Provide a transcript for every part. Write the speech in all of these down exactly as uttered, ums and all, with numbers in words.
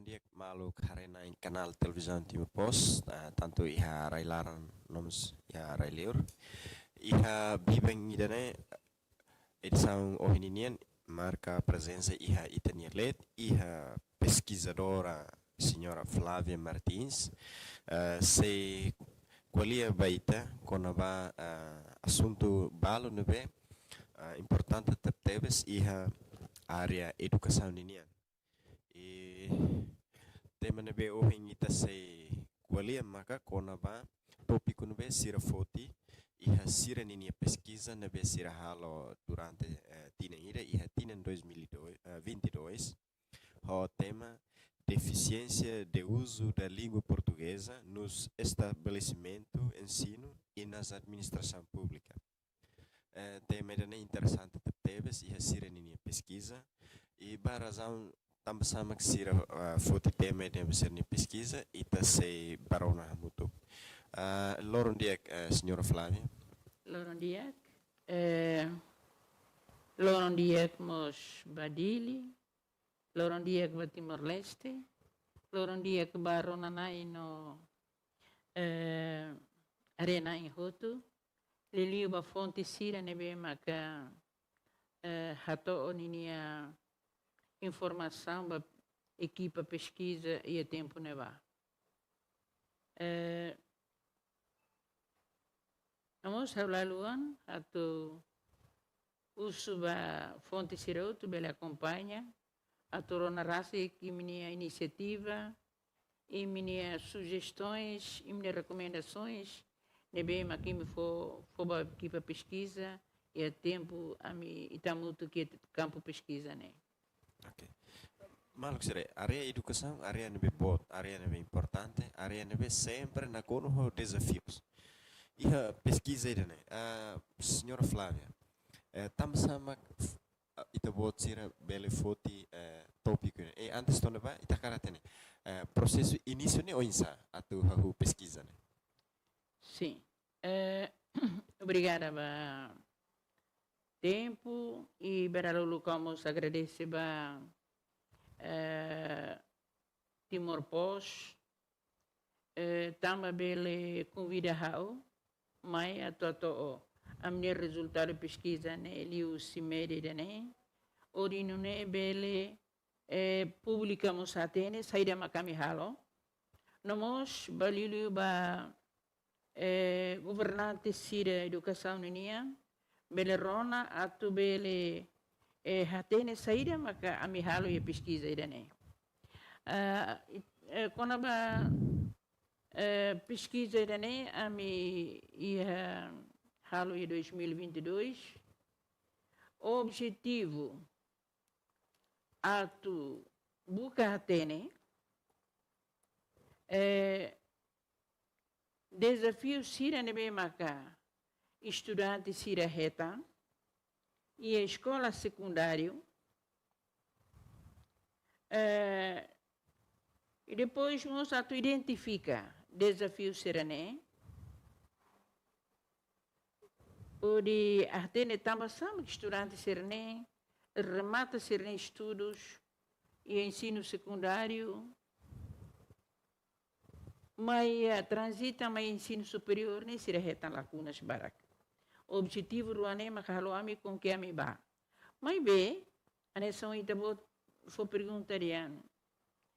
Di'ak, maluk haree-na'in kanál televizaun Timor Post, ah, tantu iha rai-laran no mós iha rai-liur. Iha biban ida-ne'e, edisaun ohin ninian, marka prezensa iha ita-nia leet, iha peskizadora señora Flávia Martins, eh, sei ko'alia ba ita kona-ba, eh, asuntu balu ne'ebé, eh, importante tebetebes iha área edukasaun ninian. I tema ne'ebé ohin ita sei ko'alia maka kona-ba tópiku ne'ebé sira foti iha sira ninia peskiza ne'ebé sira halo durante, eh, tinan ida, iha tinan dois mil e dois, eh, vinte e dois, ho tema Deficiência de uso da língua portuguesa nos estabelecimentos ensino e nas administração pública. Eh, tema ida-ne'e interesante tebetebes iha sira ninia peskiza. I ba razaun tanba sá mak sira, ah, foti tema ida-ne'e ba sira-nia peskiza, ita sei bá rona hamutuk. Ah, loron di'ak, eh, señora Flávia. Loron di'ak. Eh, loron di'ak mós ba Dili. Loron di'ak ba Timor-Leste. Loron di'ak ba rona-na'in no, eh, haree-na'in hotu. Liuliu ba fonte sira ne'ebé maka, eh, hato'o ninia informasaun ba ekipa peskiza iha tempu ne'ebá. Eh, no mós ha'u la haluha atu husu ba fonte sira hotu bele akompaña, atu rona rasik imi-nia inisiativa, imi-nia sujestaun, imi-nia rekomendasaun, ne'ebé mak imi fó, fó ba ekipa peskiza, iha tempu ami ita hamutuk iha kampu peskiza ne'e. Ok. Maluk sira, área edukasaun, área ne'ebé boot, área ne'ebé importante, área ne'ebé sempre nakonu ho dezafius. Iha peskiza ida-ne'e, ah, señora Flávia, eh, tanba sá mak, ah, ita-boot sira bele foti, eh, tópiku ne'e? E antes to'o ne'ebá, ita hakarak hatene, eh, prosesu inísiu ne'e oinsá atu hahú peskiza ne'e? Sin. Eh, obrigada ba tempu i ba dala uluk ha'u mós agradese ba, eh, Timor Post, eh, tanba bele konvida ha'u mai atu hato'o ami-nia rezultadu peskiza ne'e liu CIMED ida-ne'e. Hodi nune'e bele, eh, públiku mós hatene saida mak ami halo. No mós ba liuliu ba, eh, governante sira edukasaun ninian, bele rona atu bele, eh, hatene saida maka ami halo iha peskiza ida-ne'e. Ah, i, eh, kona-ba, eh, peskiza ida-ne'e ami iha halo iha dois mil e vinte e dois. Objetivu atu buka hatene, eh, dezafiu sira ne'ebé maka estudante sira hetan iha eskola sekundáriu, eh, i depois mós atu identifika dezafiu sira-ne'e, hodi hatene tanba sá mak estudante sira-ne'e remata sira-nia estudus iha ensinu sekundáriu, mai, eh, tranzita mai ensinu superiór ne'e sira hetan lakunas barak. Objetivu rua ne'e maka halo ami konke ami bá. Maibé, hanesan ita-boot fó pergunta dehan,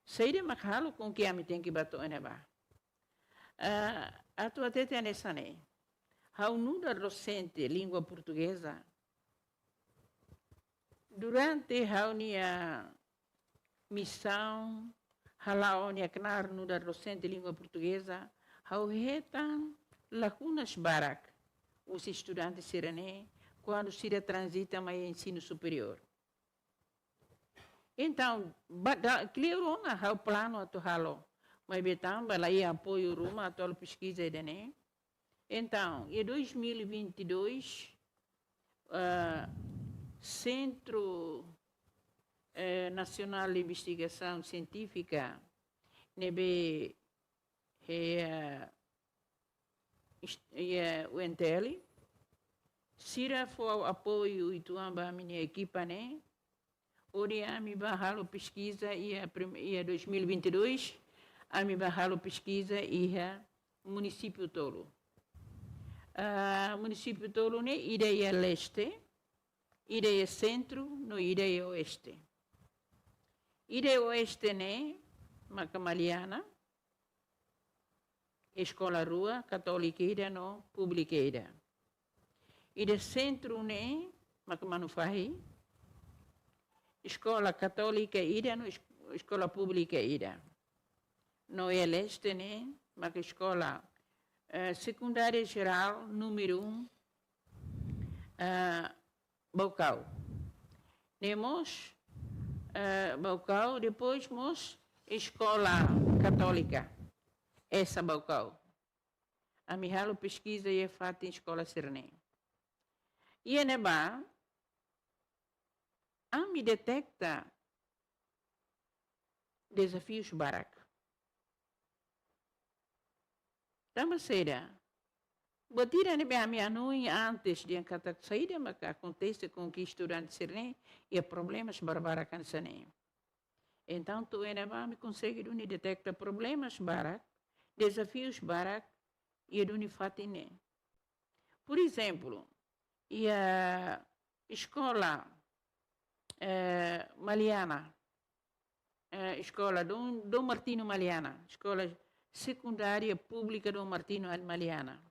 saida mak halo konke ami tenke bá to'o iha ne'ebá? Ah, atu hatete hanesan ne'e. Ha'u nu'udar dosente língua portugeza, durante ha'u-nia misaun, hala'o ha'u-nia knaar nu'udar dosente língua portugeza, ha'u hetan lakunas barak husi estudante sira-ne'e, kuandu sira tranzita mai ensinu superiór. Entaun, ba, da, klaru ona ha'u planu atu halo, maibé tanba la iha apoiu ruma atu halo peskiza ida-ne'e. Entaun, iha dois mil e vinte e dois, ah, Centro, eh, Nacional de Investigação Científica, ne'ebé, eh, ist-, eh, U N T L, sira fó apoiu uitoan ba ami-nia ekipa ne'e, Hodi ami bá halo peskiza iha prim-, iha dois mil e vinte e dois, ami bá halo peskiza iha munisípiu tolu. Ah, munisípiu tolu ne'e, ida iha leste, ida iha sentru, no ida iha oeste. Ida iha oeste ne'e maka Maliana, eskola rua, katólika ida no públika ida. Ida sentru ne'e maka Manufahi, eskola katólika ida no es-, eskola públika ida. No iha leste ne'e maka eskola, eh, sekundária jerál númeru um, eh, Baucau. Ne'e mós, eh, Baucau, depois mós eskola katólika, esa Baucau. Ami halo peskiza iha fatin eskola sira-ne'e. Iha ne'ebá, ami deteta dezafius barak. Tanba saida? Buat ida ne'ebé ami hanoin antes dehan katak saida maka akontese ho estudante sira-ne'e, iha problemas barbarak hanesan ne'e. Entaun, to'o iha ne'ebá ami konsege duni deteta problemas barak, dezafius barak, iha duni fatin ne'e. Por ezemplu, iha eskola, eh, Maliana, eh, eskola Dom, Dom Martinho Maliana, eskola sekundária públika Dom Martinho Maliana.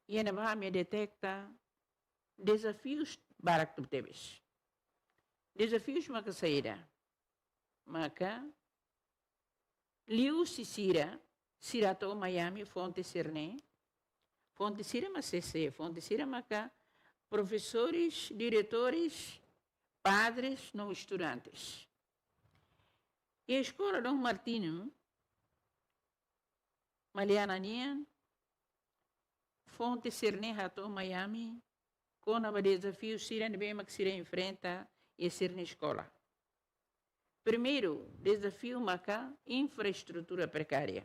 Iha ne'ebá ami deteta dezafius barak tebetebes. Dezafius maka saida? Maka liuhusi sira, sira hato'o mai ami fonte sira-ne'e. Fonte sira mak sé-sé, fonte sira maka profesores, diretores, padres, no estudantes. Iha eskola Dom Martinho Maliana nian, fonte sira-ne'e hato'o mai ami kona-ba dezafiu sira ne'ebé mak sira enfrenta iha sira-nia eskola. Primeiru dezafiu maka infraestrutura prekária.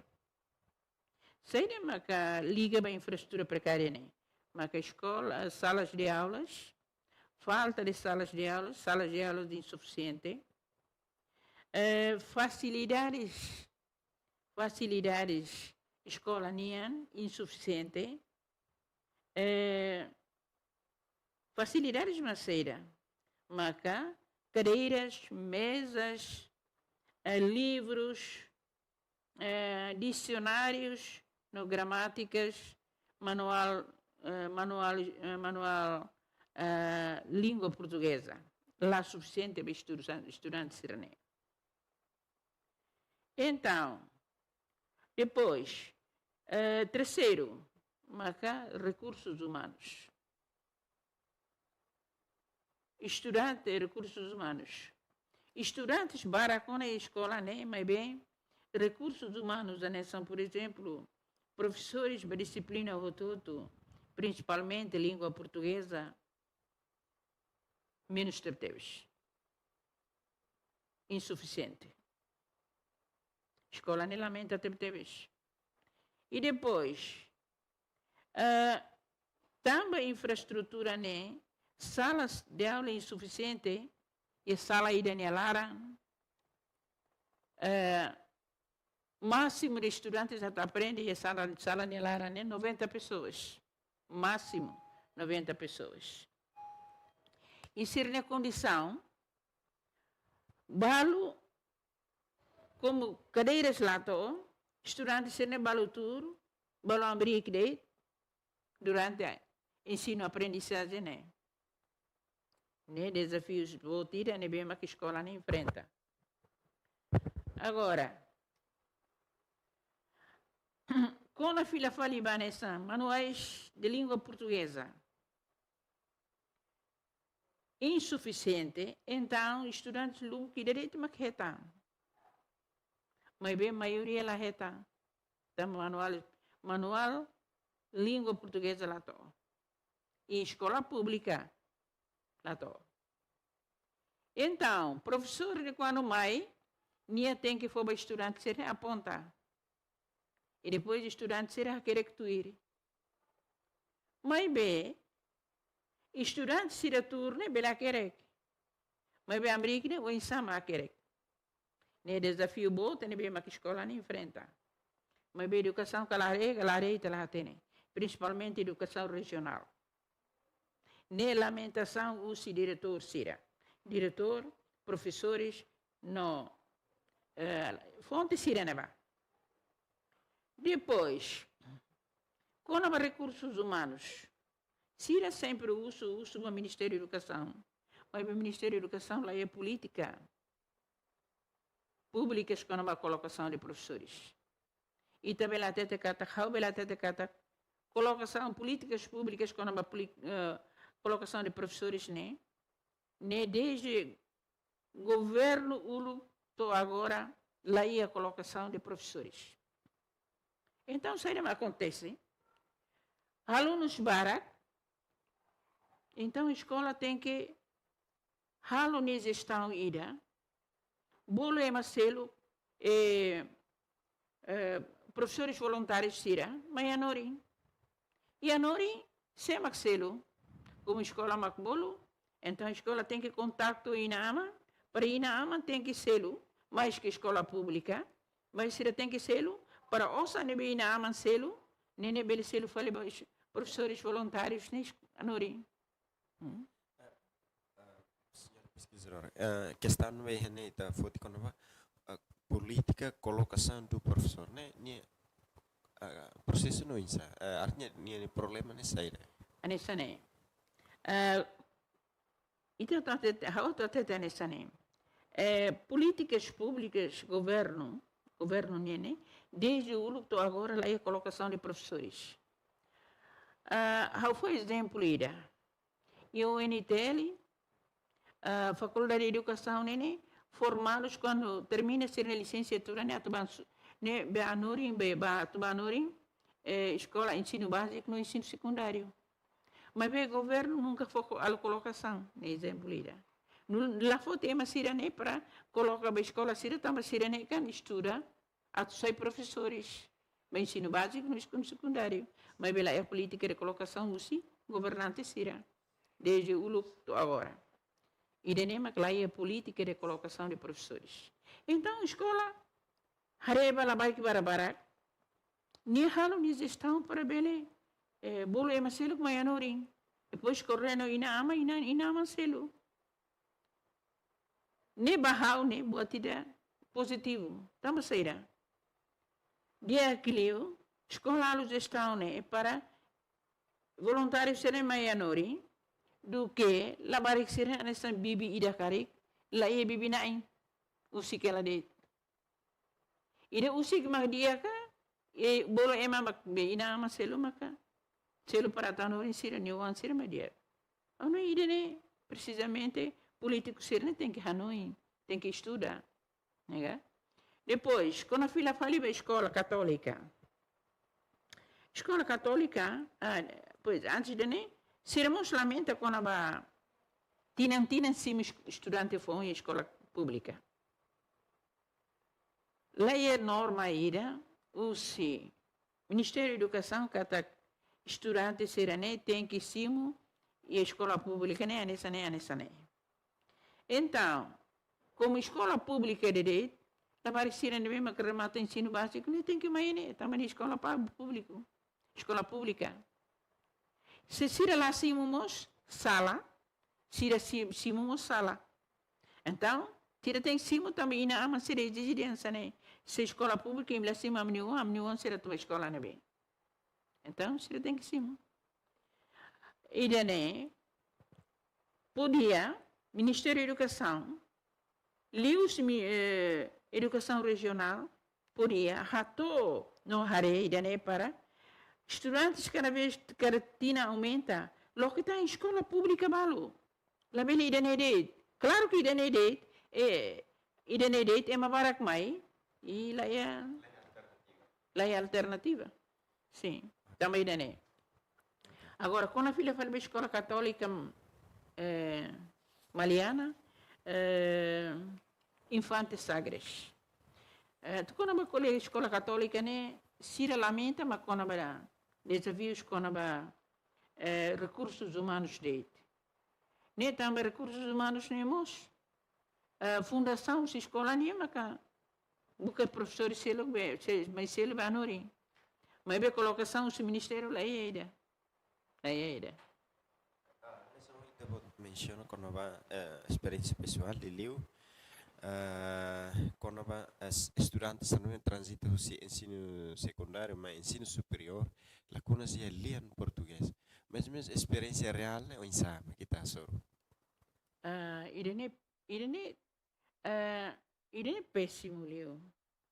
Saida maka liga ba infraestrutura prekária ne'e? Maka eskola, salas de aulas, falta de salas de aulas, salas de aulas insufisiente, eh, fasilidades, fasilidades eskola nian insufisiente, eh, fasilidades mak saida? Maka kadeiras, mezas, eh, livrus, eh, disionárius no gramátikas, manuál, eh, manuál, eh, manuál, eh, língua portugeza. La sufisiente ba estudu-, estudante sira-ne'e. Entaun, depois, eh, terseiru, maka rekursus umanus. Estudante, rekursus umanus. Estudantes barak ona iha eskola ne'e, maibé rekursus umanus hanesan, por ezemplu, profesores ba dixiplina hotu-hotu, prinsipalmente língua portugeza, menus tebetebes. Insufisiente. Eskola ne'e lamenta tebetebes. I depois, eh, tanba infraestrutura ne'e, salas de aula insufisiente, iha sala ida nia laran, eh, másimu de estudantes atu aprende iha sala, sala nia laran ne'e noventa pessoas. Másimu noventa pessoas. I sira-nia kondisaun, balu, komu kadeiras la to'o, estudante sira-ne'e balu tuur, balu hamriik de'it durante ensinu aprendizajen ne'e. Ne'e dezafius boot ida ne'ebé mak eskola ne'e enfrenta. Agora, kona fila fali ba hanesan manuais de língua portugeza insufisiente, entaun estudantes lubuk ida de'it mak hetan. Maibé maioria la hetan. Tanba manuál, manuál língua portugeza la to'o. I eskola públika la to'o. Entaun, profesór ne'e kuandu mai, nia tenke fó ba estudante sira aponta. I depois estudante sira hakerek tuir. Maibé, estudante sira tuur ne'e bele hakerek. Maibé hamriik ne'e oinsá mak hakerek. Ne'e dezafiu boot ne'ebé mak eskola ne'e enfrenta. Maibé edukasaun ka la haree, ka la haree ita la hatene. Prinsipalmente edukasaun rejionál. Ne'e lamentasaun husi diretór sira. Diretór, profesores, no, eh, fonte sira ne'ebá. Depois, kona-ba rekursus umanus. Sira sempre husu, husu ba Ministériu Edukasaun. Maibé Ministériu Edukasaun la iha polítika públikas kona-ba kolokasaun de profesores. Ita bele hatete katak, ha'u bele hatete katak, kolokasaun, polítikas públikas kona-ba poli-, eh, kolokasaun de profesores ne'e, ne'e desde governu uluk to'o agora la iha kolokasaun de profesores. Entaun, saida mak akontese? Alunus barak, entaun eskola tenke halo nia jestaun ida, bolu ema seluk, eh, eh, profesores voluntárius sira mai hanorin. I hanorin, sé mak selu? Komu eskola mak bolu, entaun eskola tenke kontaktu inan-aman, para inan-aman tenke selu, maske eskola públika, mas sira tenke selu, para osan ne'ebé inan-aman selu, ne'e ne'e bele selu fali ba es-, profesores voluntárius ne'e hanorin. Hmm. Eh, eh, señór peskizadór, eh, kestaun ne'ebé ita foti kona-ba, eh, polítika kolokasaun do profesór ne'e, nia, eh, prosesu ne'e oinsá, eh, artinya nia, nia problema ne'e saida? Hanesan ne'e. Eh, ita atu hatete, ha'u atu hatete hanesan ne'e. Eh, polítikas públikas governu, governu nian ne'e, desde uluk to'o agora la iha kolokasaun de profesores. Ah, ha'u fó ezemplu ida. Iha U N T L, ah, Fakuldade Edukasaun ne'e, ne'e formadus kuandu termina sira-nia lisensiatura ne'e atu ba su-, ne'e ba hanorin, be ba atu ba hanorin, eh, eskola ensinu báziku no ensinu sekundáriu. Maibé governu nunka fó ko-, halo kolokasaun, ne'e ezemplu ida. Nunka la foti ema sira-ne'e para koloka ba eskola sira tanba sira-ne'e kan estuda atu sai profesores ba ensinu báziku no ensinu sekundáriu. Maibé la iha polítika de kolokasaun husi governante sira desde uluk to'o agora. Ida-ne'e mak la iha polítika de kolokasaun de profesores. Entaun, eskola haree ba labarik barak-barak, nia halo nia jestaun para bele, eh, bolu ema seluk mai hanorin. Depois koordena ho inan-aman, inan, inan-aman selu. Ne'e ba ha'u ne'e buat ida pozitivu. Tanba saida? Di'ak liu, eskola halo jestaun ne'e para voluntáriu sira mai hanorin, duké labarik sira hanesan bibi ida karik, la iha bibi-na'in, husik hela de'it. Ida husik mak di'ak ka, i bolu ema mak be inan-aman selu maka selu para atu hanorin sira-nia oan sira mak di'ak. Entaun ida-ne'e, presizamente, polítiku sira-ne'e tenke hanoin, tenke estuda. Ne'e ka? Depois, kona fila fali ba eskola katólika. Eskola katólika, ah, pois, antes ida-ne'e, sira mós lamenta kona-ba tinan-tinan simu es-, estudante foun iha eskola públika. La iha norma ida husi Ministériu Edukasaun katak estudante sira-ne'e tenke simu iha eskola públika ne'e, hanesan ne'e, hanesan ne'e. Entaun, komu eskola públika de'it, labarik sira ne'ebé mak remata ensinu báziku ne'e tenke mai ne'e, tanba ne'e eskola pa-, públiku, eskola públika. Se sira la simu mós sala, sira si-, simu mós sala. Entaun, sira tenke simu tanba inan-aman sira ezije dehan hanesan ne'e. Se eskola públika imi la simu ami-nia oan, ami-nia oan sira atu bá eskola ne'ebé? Entaun, sira tenke simu. Ida-ne'e, podia, Ministériu Edukasaun, liuhusi mi-, eh, Edukasaun Rejionál, podia hato'o no haree ida-ne'e para estudantes kada vez, kada tinan aumenta, loke tan eskola públika balu. Labele ida-ne'e de'it. Klaru ke ida-ne'e de'it, eh, ida-ne'e de'it ema barak mai, i la iha, la iha alternativa. Sin, tanba ida-ne'e. Agora, kona fila fali ba eskola katólika, eh, Maliana, eh, Infante Sagres. Eh, atu kona-ba koléjiu eskola katólika ne'e, sira lamenta mak kona-ba dezafius kona-ba, eh, rekursus umanus de'it. Ne'e tanba rekursus umanus ne'e mós Eh, fundasaun husi eskola nian maka buka profesór seluk be, se, mai seluk ba hanorin. Maibé kolokasaun husi ministériu la iha ida. La iha ida. Ah, hanesan ohin ita-boot mensiona kona-ba, eh, esperiénsia pesoál, liuliu, eh, kona-ba, eh, es-, estudante sira ne'ebé transita husi ensinu sekundáriu mai ensinu superiór, lakuna iha lian portugés. Mas, mas esperiénsia reál ne'e oinsá mak ita hasoru? Ah, ida-ne'e, ida-ne'e, ah, ida-ne'e pésimu liu.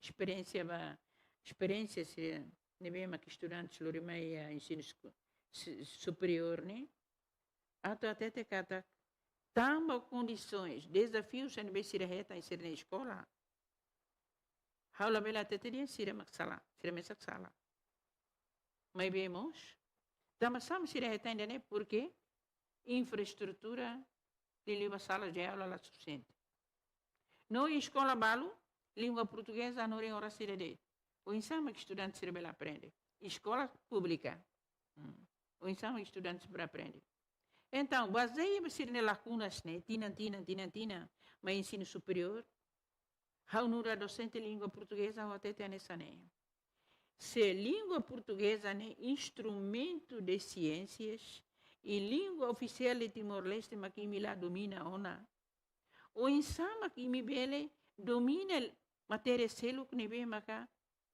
Esperiénsia ba, esperiénsia sira ne'ebé mak estudante sira lori mai, ah, ensinu seku-, se-, superiór ne'e. Atu hatete katak, tanba kondisoens, dezafius sira ne'ebé sira hetan iha sira-nia eskola. Ha'u labele hatete dehan sira mak sala, sira mesak sala. Maibé mós, tanba sá mak sira hetan ida-ne'e, porque infraestrutura liuliu ba sala de aula la sufisiente. No eskola balu, língua portugeza hanorin oras sira de'it. Oinsá mak estudante sira bele aprende? Eskola públika. Hmm. Oinsá mak estudante sira bele aprende? Entaun, bazeia ba sira-nia lakunas ne'e, tinan, tinan, tinan, tinan, mai ensinu superiór, ha'u nu'udar dosente língua portugeza, ha'u hatete hanesan ne'e. Se língua portugeza ne'e instrumentu de siénsias i língua ofisiál de Timor-Leste mak imi la domina ona, oinsá mak imi bele domina matéria seluk ne'ebé maka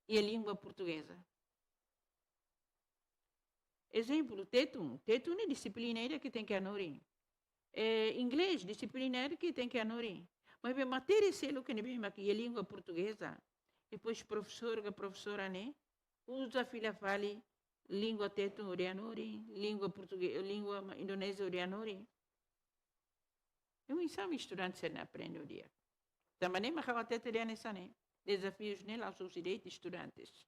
iha língua portugeza? Ezemplu, Tetun. Tetun ne'e dixiplina ida ke tenke hanorin. Eh, inglés, dixiplina ida ke tenke hanorin. Maibé matéria seluk ne'ebé mak iha língua portugeza, depois profesór ka profesora ne'e uza fila fali língua Tetun hodi hanorin, língua portugeza, língua ma-, indonézia hodi hanorin. Oinsá mak estudante sira aprende di'ak? Tanba ne'e mak ha'u hatete dehan hanesan ne'e, dezafius ne'e la'ós husi de'it estudantes,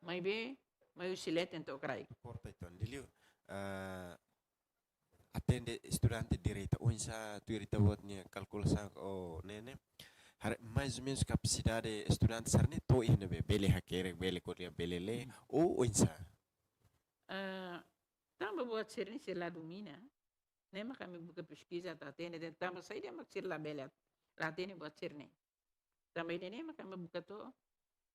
maibé mai husi leten to'o kraik. Korta entaun, liuliu, ah, atende estudante direta, oinsá tuir ita-boot nia kalkulasaun ka ne'e, haree mais ou menus kapasidade estudante sira-ne'e to'o iha ne'ebé, bele hakerek, bele ko'alia, bele lee, ou oinsá? Ah, tanba buat sira-ne'e sira la domina. Ne'e mak ami buka peskiza atu hatene de'it tanba saida mak sira labele, la hatene buat sira-ne'e. Tanba ida-ne'e mak ami buka to'o,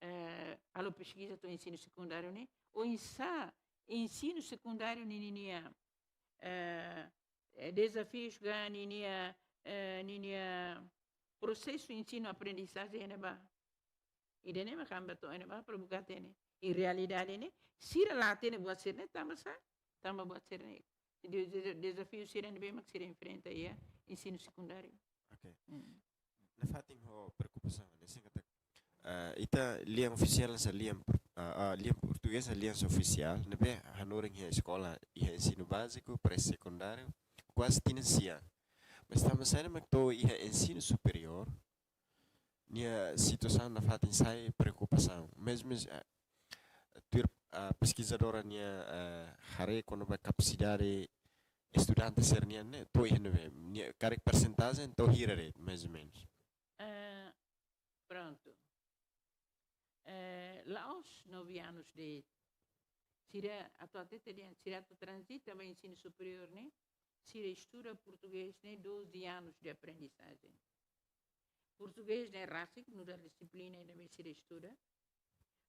eh, halo peskiza to'o ensinu sekundáriu ne'e. Oinsá ensinu sekundáriu ninia, eh, eh, dezafius ka ninia, eh, ninia prosesu ensinu aprendizajen iha ne'ebá. Ida-ne'e mak ami bá to'o iha ne'ebá para buka hatene. I realidade ne'e, sira la hatene buat sira-ne'e tanba sá, tanba buat sira-ne'e. De-, de-, dezafiu sira ne'ebé mak sira enfrenta iha ensinu sekundáriu. Ok. Hmm. Nafatin ho preokupasaun, ne'e singkat, ah, ita lian ofisiál hanesan lian por-, ah, ah, lian portugeza, lian ofisiál, ne'ebé hanorin iha eskola, iha ensinu báziku, pré-sekundáriu, kuaze tinan sia. Mas tanba saida mak to'o iha ensinu superiór, nia situasaun nafatin sai preokupasaun. Mesmu, eh, tuir, eh, peskizadora nia, eh, haree kona-ba kapasidade estudante sira-nian ne'e, to'o iha ne'ebé, nia karik persentajen to'o hira de'it, mais ou menus? Eh, prontu. Eh, la'ós nove anos de'it. Sira atu hatete dehan, sira atu transita ba ensinu superiór ne'e, sira estuda portugés ne'e doze anos de aprendizagem. Portugés ne'e rasik nu'udar dixiplina ida ne'ebé sira estuda.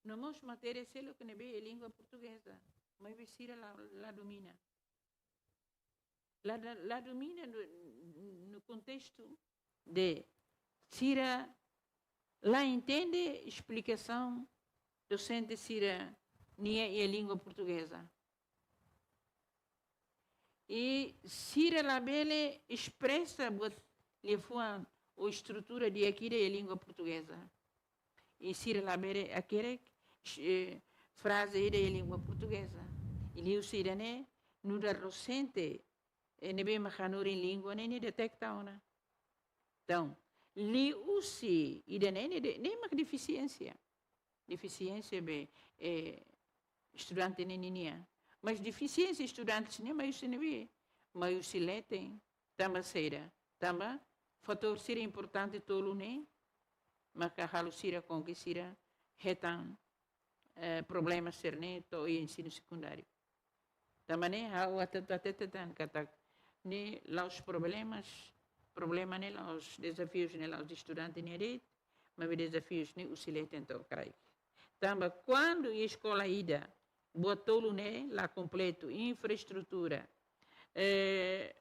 No mós matéria seluk ne'ebé iha língua portugeza, maibé sira la, la domina. La, la, la domina no, no kontestu de sira la entende esplikasaun dosente sira-nian iha língua portugeza. I sira labele espresa buat liafuan ou estrutura di'ak ida iha língua portugeza. I sira labele hakerek, eh, fraze ida iha língua portugeza. I liuhusi ida-ne'e, nu'udar dosente, eh, ne'ebé mak hanorin língua ne'e, nia deteta ona. Entaun, liuhusi ida-ne'e, ne'e de-, ne'e mak defisiénsia. Defisiénsia be, eh, estudante ne'e ninia. Mas defisiénsia estudante sira-ne'e mai husi ne'ebé? Mai husi leten, tanba saida? Tanba fatór sira importante tolu ne'e maka halo sira konke sira hetan, eh, problema sira-ne'e to'o iha ensinu sekundáriu. Tanba ne'e ha'u atu hatete tan katak ne'e la'ós problemas, problema ne'e la'ós, dezafius ne'e la'ós estudante nia de'it, maibé dezafius ne'e husi leten to'o kraik. Tanba kuandu iha eskola ida, buat tolu ne'e la kompletu, infraestrutura, eh,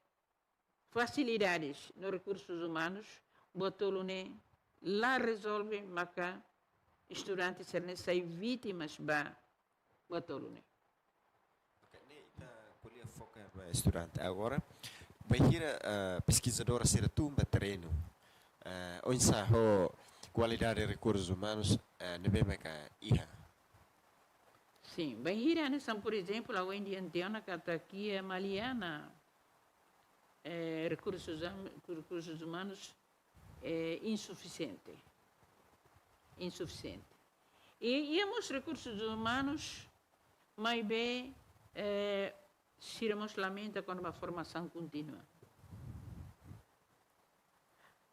fasilidades no rekursus umanus, buat tolu ne'e la rezolve, maka estudante sira-ne'e sai vítimas ba buat tolu ne'e. Ok, ne'e ita ko'alia foka ba estudante. Agora, bainhira, ah, peskizadora sira tun ba terrenu, ah, oinsá ho kualidade rekursus umanus, ah, ne'ebé maka iha? Sin, bainhira hanesan, por ezemplu, ha'u dehan tiha ona katak iha Maliana, eh, rekursus am-, rekursus umanus, eh, insufisiente. Insufisiente. I, iha mós rekursus umanus, maibé, eh, sira mós lamenta kona-ba formasaun kontínua.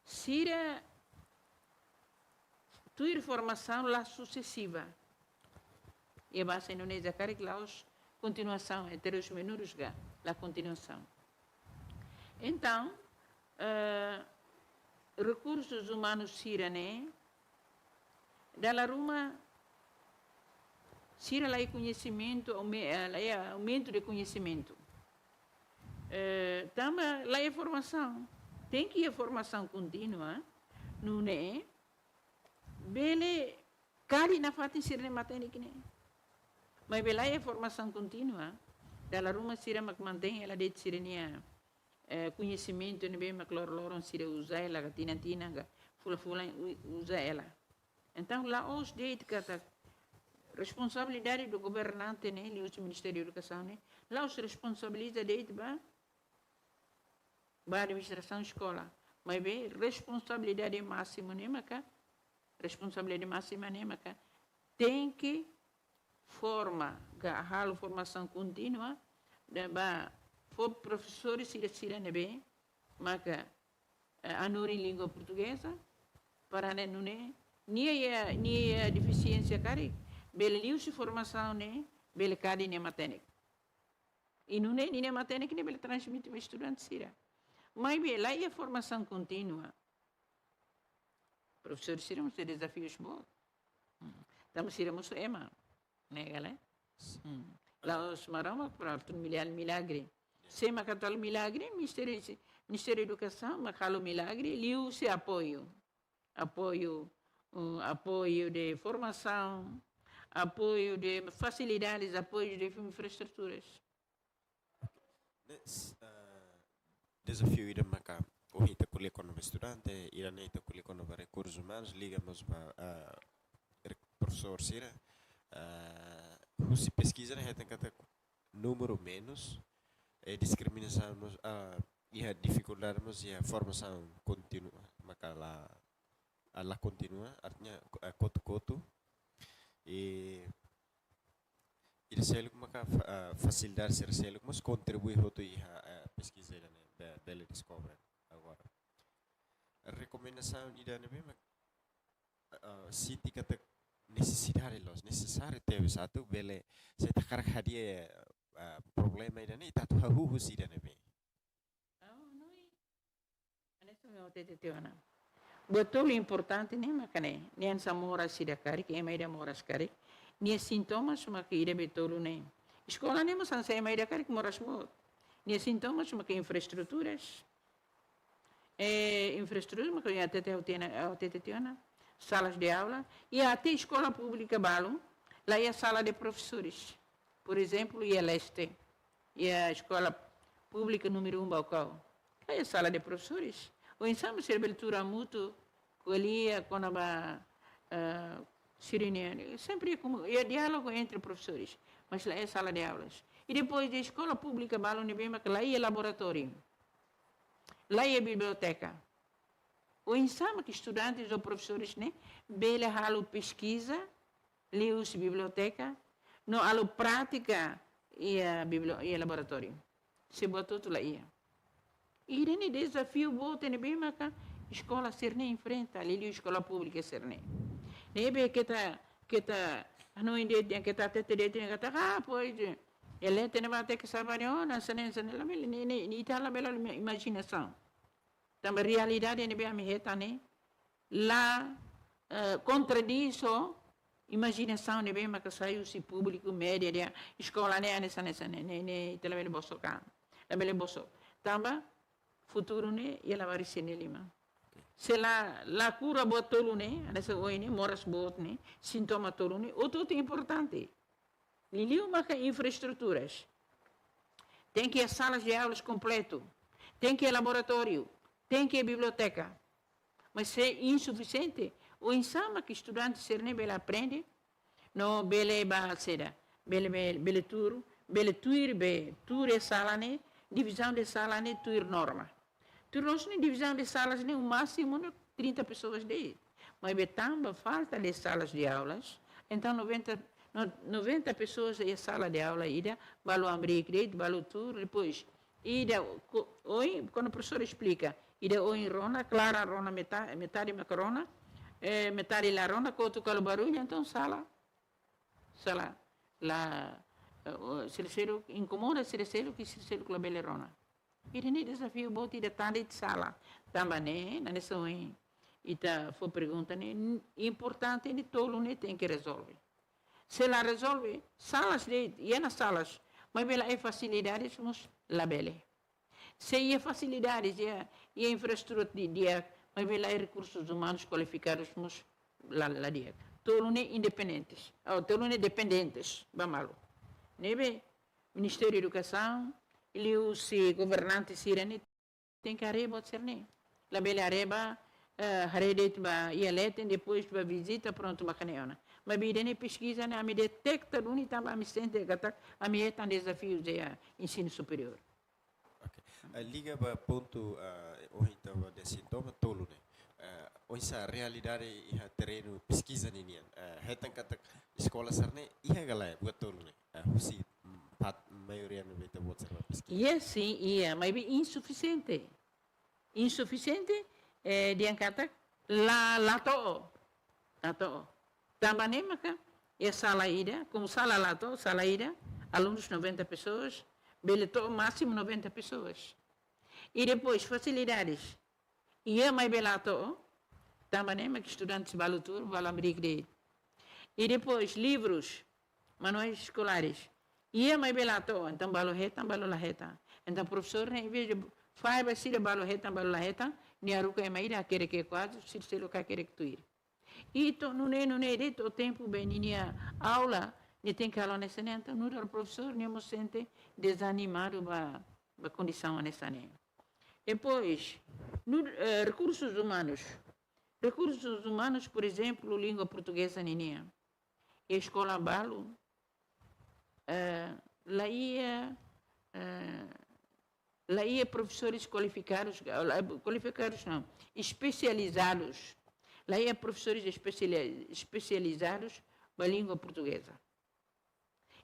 Sira tuir formasaun la susesiva. Iha bahasa Indonesia karik la'ós kontinuasaun, eh, terus menerus ka, la kontinuasaun. Entaun, eh, rekursus umanus sira-ne'e, dala ruma sira la iha koñesimentu, aume-, eh, la iha aumento de conhecimento. Eh, tanba la iha formasaun. Tenke iha formasaun kontínua, nune'e bele kadi nafatin sira-nia matenek ne'e. Maibé la iha formasaun kontínua, dala ruma sira mak mantein hela de'it sira-nia, eh, koñesimentu ne'ebé mak loroloron sira uza hela, ka tinan-tinan, ka fulan-fulan u-, uza hela. Entaun, la'ós de'it katak responsabilidade do governante ne'e, liuhusi Ministériu Edukasaun ne'e, la'ós responsabiliza de'it ba, ba administrasaun eskola. Maibé responsabilidade másimu ne'e maka, responsabilidade másimu ne'e maka tenke forma, ka halo formasaun kontínua, ba fó profesores sira-sira ne'ebé maka, eh, hanorin língua portugeza, para ne'e nune'e nia iha, nia iha defisiénsia karik, bele liuhusi formasaun ne'e bele kadi nia matenek. I nune'e ninia matenek ne'e bele transmite ba estudante sira. Maibé la iha formasaun kontínua, profesór sira mós iha dezafius boot. Hmm. Tanba sira mós ema, ne'e ka lae? Hmm. La'ós Maromak mak halo milagre. Sé mak halo milagre? Ministériu, Ministériu Edukasaun mak halo milagre, liuhusi apoiu. Apoiu, uh, apoiu de formasaun, apoiu de fasilidades, apoiu de infraestruturas. Ne'e, s-, ah, dezafiu ida maka ohin ita ko'alia kona-ba estudante, ida-ne'e ita ko'alia kona-ba rekursus umanus, liga mós ba, ah, re-, profesór sira, ah, husi peskiza ne'e hetan katak númeru menus, eh, diskriminasaun mós, ah, iha difikuldade mós iha formasaun kontínua, maka la, ah, la kontinua, artinya, ah, kotu-kotu. I ida seluk maka fa-, ah, fasilidade sira seluk mós kontribui hotu iha, ah, peskiza ida-ne'e, be-, bele deskobre agora. Rekomendasaun ida-ne'ebé mak, ah, sente katak nesesidade loos, nesesáriu tebes atu bele, se ita hakarak hadi'a, ah, problema ida-ne'e, ita atu hahú husi ida-ne'ebé? Oh, no, i Hanesan ohin ha'u hatete tiha ona. Buat tolu importante ne'e maka ne'e, nia hanesan moras ida karik, ema ida moras karik. Nia sintomas maka ida be tolu ne'e. Eskola ne'e mós hanesan ema ida karik moras boot. Nia sintomas maka infraestruturas. Eh, infraestrutura maka ohin ha'u hatete tiha ona, ha'u hatete tiha ona. Salas de aula. I até eskola públika balu, la iha sala de profesores. Por ezemplu, iha Leste, iha eskola públika númeru um Baucau, la iha sala de profesores. Oinsá mak sira bele tuur hamutuk, ko'alia kona-ba, eh, sira-nia, sempre iha komu-, iha diálogu entre profesores, mas la iha sala de aulas. I depois iha eskola públika balu ne'ebé maka la iha laboratóriu, la iha biblioteka. Oinsá mak estudantes ou profesores ne'e bele halo peskiza liuhusi biblioteka, no halo prátika iha biblio-, iha laboratóriu, se buat hotu la iha. Ida-ne'e dezafiu boot ne'ebé maka eskola sira-ne'e enfrenta, liuliu eskola públika sira-ne'e. Ne'ebé keta, keta, anu inde, keta hatete de'it katak, ah, pois, eh, leten ne'ebá tenke salvar ona, hanesan ne'e, hanesan ne'e, labele, ne'e, ne'e, ne'e ita labele halo imajinasaun. Tanba realidade ne'ebé ami hetan ne'e la, eh, kontradís ho imajinasaun ne'ebé maka sai husi públiku, média, dehan eskola ne'e hanesan, hanesan ne'e, ne'e, ne'e, ita labele bosok an. Labele bosok. Tanba futuru ne'e iha labarik sira-nia liman. Se la, la kura buat tolu ne'e, hanesan ohin ne'e, moras boot ne'e, sintoma tolu ne'e, hotu-hotu importante. Liuliu maka infraestruturas. Tenke iha salas de aulas kompletu. Tenke iha laboratóriu. Tenke iha biblioteka. Mas se insufisiente, oinsá maka estudante sira-ne'e bele aprende, no bele ba saida, bele, bele, bele tuur, bele tuir be, tuir sala ne'e, divizaun de sala ne'e, tuir norma. Tuir nos ne'e divizaun de salas ne'e, o másimu ne'e trinta pessoas de'it. Maibé tanba falta de salas de aulas, entaun noventa, no-, noventa pessoas iha sala de aula ida, balu hamriik de'it, balu tuur, depois, ida, ko-, ohin, kuandu profesór esplika, ida ohin rona, klaran rona meta-, metade maka rona, eh, metade la rona, kotuk halo barullu, entaun sala, sala, la, eh, o, sira seluk inkomoda, sira seluk, ke sira seluk labele rona. Ida-ne'e dezafiu boot ida tan de'it sala. Tanba ne'e, hanesan ohin ita fó pergunta ne'e, n-, importante ne'e tolu ne'e tenke rezolve. Se la rezolve, salas de'it, iha ona salas, maibé la iha fasilidades mós labele. Se iha fasilidades, iha, iha infraestrutura di-, di'ak, maibé la iha rekursus umanus kualifikadus mós la, la di'ak. Tolu ne'e independentes, oh, tolu ne'e dependentes ba malu. Ne'ebé Ministériu Edukasaun, liuhusi governante sira-ne'e tenke haree buat sira-ne'e. Labele haree ba, eh, haree de'it ba iha leten, depois ba vizita, prontu, maka ne'e ona. Maibé ida-ne'e peskiza ne'e ami deteta duni tanba ami sente katak ami hetan dezafiu iha ensinu superiór. Ok. Eh, liga ba pontu, eh, ohin ita dehan sintoma tolu ne'e. Eh, oinsá realidade iha terrenu peskiza ninian. Eh, hetan katak eskola sira-ne'e iha ka lae buat tolu ne'e. Eh, husi, mm, pat-, maioria ne'ebé ita-boot observa peskiza. Iha sin, iha, maibé insufisiente. Insufisiente, eh, dehan katak la, la to'o. La to'o. Tanba ne'e maka, iha sala ida, komu sala la to'o, sala ida, alunus noventa pessoas, bele to'o másimu noventa pessoas. I depois, fasilidades. Iha maibé la to'o, tanba ne'e maka estudantes balu tuur, balu hamriik de'it. I depois, livrus, manuais eskolares. Iha maibé la to'o, entaun balu hetan, balu la hetan. Entaun profesór ne'e, envezde fahe ba sira balu hetan, balu la hetan, nia haruka ema ida hakerek iha kuadru, sira seluk hakerek tuir. I to'o nune'e, nune'e de'it to'o tempu be ninia aula, nia tenke halo hanesan ne'e, entaun nu'udar profesór, nia mós sente dezanimadu ba, ba kondisaun hanesan ne'e. Depois, nu-, eh, rekursus umanus. Rekursus umanus, por ezemplu, língua portugeza ninian. Iha eskola balu, eh, la iha, eh, la iha profesores kualifikadus, la, kualifikadus não, espesializadus. La iha profesores espesiali-, espesializadus ba língua portugeza.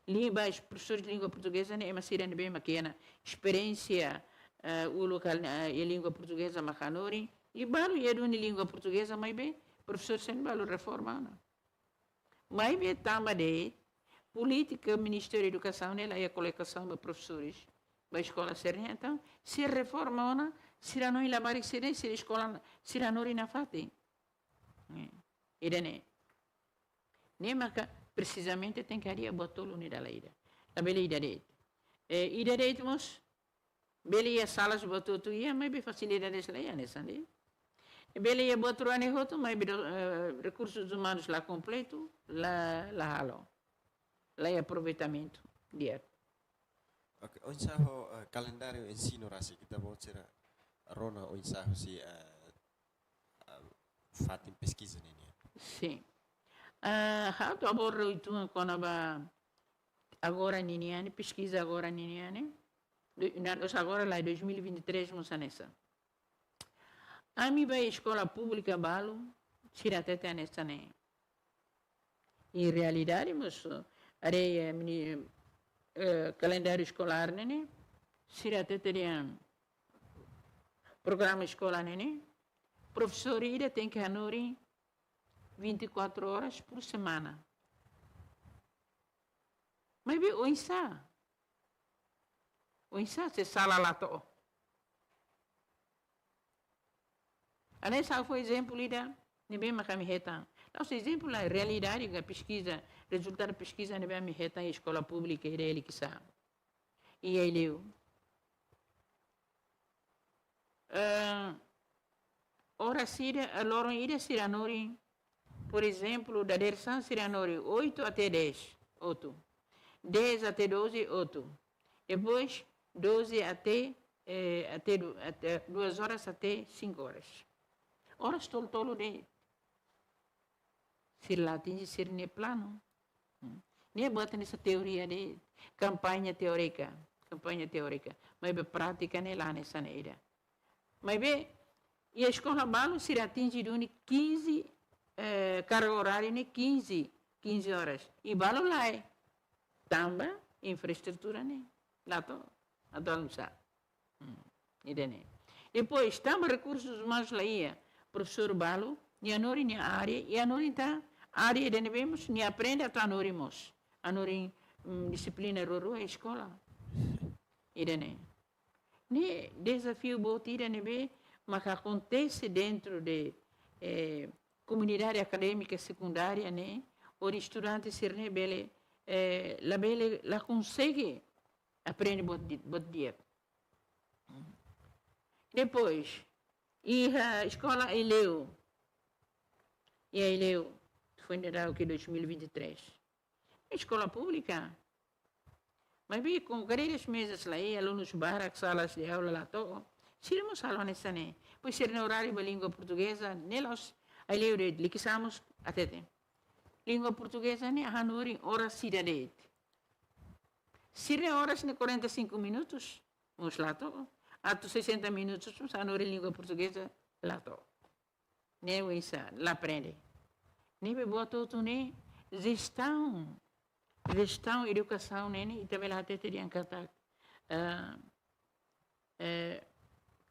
Língua, profesores de língua portugeza ne'e ema sira ne'ebé maka iha ona esperiénsia, eh, uluk hal, eh, iha língua portugeza maka hanorin. I balu iha duni língua portugeza, maibé profesór sira-ne'e balu reforma ona. Maibé tanba de'it polítika Ministériu Edukasaun ne'e la iha kolokasaun ba profesores ba eskola sira-ne'e, entaun sira reforma ona, sira hanoin labarik sira-ne'e, sira eskola, sira hanorin nafatin. Eh, ida-ne'e. Ne'e maka presizamente tenke hadi'a buat tolu ne'e dala ida. Labele ida de'it. Eh, ida de'it mós, bele iha salas buat hotu-hotu iha, maibé fasilidades la iha hanesan de'it. Bele iha buat rua ne'e hotu, maibé do-, eh, rekursus umanus la kompletu, la, la halo. La iha aproveitamentu di'ak. Ok, oinsá ho, eh, kalendáriu ensinu rasik, ita-boot sira rona oinsá husi, eh, eh, fatin peskiza ninian. Sin. Ah, ha'u atu aborda uitoan kona-ba agora ninian, peskiza agora ninian. Do-, na, nos agora la dois mil e vinte e três mós hanesan. Ami ba eskola públika balu, sira hatete hanesan ne'e. I realidade mós, eh, haree, eh, mini-, eh, kalendáriu eskolár ne'e, sira hatete dehan programa eskola ne'e, profesór ida tenke hanorin vinte e quatro horas por semana. Maibé oinsá? Oinsá se sala la to'o? Hanesan fó ezemplu ida ne'ebé mak ami hetan. La'ós ezemplu, la realidade ka peskiza, rezultadu peskiza ne'ebé ami hetan iha eskola públika ida iha Likisá. Iha Aileu. Eh, oras ida, eh, loron ida sira hanorin, por ezemplu, dadeer-saan sira hanorin oito até dez, hotu. Dez até doze, hotu. Depois, doze até, eh, até du-, até duas horas até cinco horas. Oras tolu-tolu de'it. Sira la atinje sira-nia planu. Hmm. Ne'e buat hanesan teoria de'it, kampaña teórika, kampaña teórika. Maibé prátika ne'e la hanesan ne'e ida. Maibé, iha eskola balu sira atinje duni quinze, eh, karga oráriu ne'e quinze, quinze horas. I balu lae. Tanba infraestrutura ne'e la to'o, atu almosa. Hmm, ida-ne'e. Depois, tanba rekursus umanus la iha, profesór balu, nia hanorin nia área, i hanorin tan área ida ne'ebé mós, nia aprende atu hanorin mós. Hanorin, mm, dixiplina rua-rua iha eskola. Ida-ne'e. Ne'e dezafiu boot ida ne'ebé maka akontese dentru de, eh, komunidade akadémika sekundária ne'e, hodi estudante sira-ne'e bele, eh, labele, la konsege aprende buat di-, buat di'ak. Depois, iha eskola Aileu. Iha Aileu, foin daudauk dois mil e vinte e três. Eskola públika. Maibé, com cadeiras, mesas la iha, alunus barak, salas de aula la to'o. Sira mós halo hanesan ne'e. Depois, sira-nia oráriu ba língua portugeza, ne'e la'ós Aileu de'it, Likisá mós hateten. Língua portugeza ne'e hanorin oras ida de'it. Sira-nia oras ne'e quarenta e cinco minutos, mós la to'o. Atu sessenta minutos, mós hanorin língua portugeza, la to'o. Ne'e oinsá, la aprende. Ne'ebé buat hotu ne'e, jestaun, jestaun edukasaun ne'e, ne'e, ita bele hatete dehan katak, eh, eh,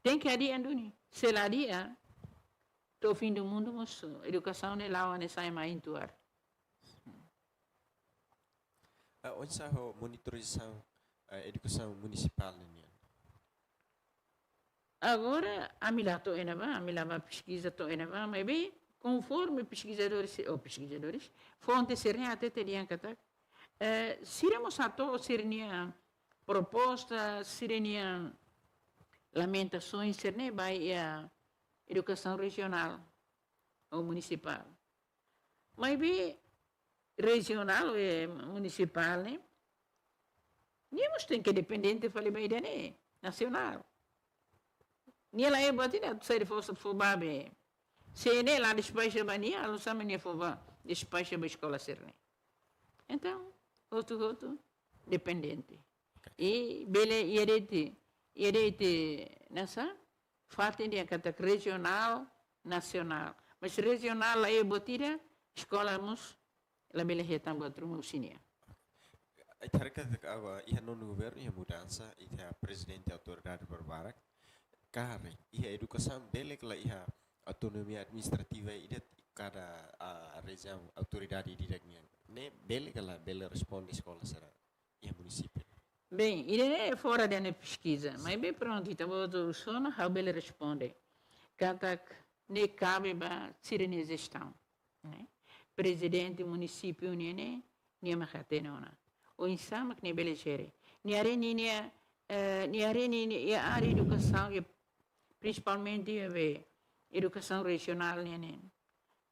tenke hadi'a duni. Se la hadi'a, to'o fim do mundo mós edukasaun ne'e la'o hanesan ema ain-tuar. Ah, oinsá ho monitorizasaun, eh, edukasaun munisipál ne'e nian? Agora, ami la to'o iha ne'ebá, ami la bá peskiza to'o iha ne'ebá, maibé, konforme peskizadores, ou peskizadores, fonte sira-ne'e hatete dehan katak, eh, sira mós hato'o sira-nia proposta, sira-nia lamentasoens sira-ne'e ba iha edukasaun rejionál ou munisipál. Maibé rejionál ou, eh, munisipál ne'e, nia mós tenke dependente fali ba ida-ne'e, nasionál. Nia la iha buat ida atu sai fó, fó ba be. Se ne'e la despaxa ba nia, halo hanesan nia fó ba, despaxa ba eskola sira-ne'e. Entaun, hotu-hotu dependente. I bele iha de'it, iha de'it, hanesan, fatin dehan katak rejionál, nasionál. Mas rejionál la iha buat ida, eskola mós labele hetan buat ruma husi nia. Ita haree katak agora iha nonu governu iha mudansa, iha prezidente autoridade barbarak. Karik iha edukasaun bele ka la iha autonomia administrativa ida kada, ah, rejiaun autoridade ida nian. Ne'e bele ka la bele responde eskola sira iha munisípiu? Bem, ida-ne'e fora de minha pesquisa, maibé prontu, ita-boot sona, ha'u bele responde. Katak ne'e kabe ba sira-nia jestaun, ne'e? Prezidente munisípiu nian ne'e, nia mak hatene ona. Oinsá mak nia bele jere. Nia haree ninia, eh, nia haree ninia área edukasaun, ke prinsipalmente iha be edukasaun rejionál nian ne'e,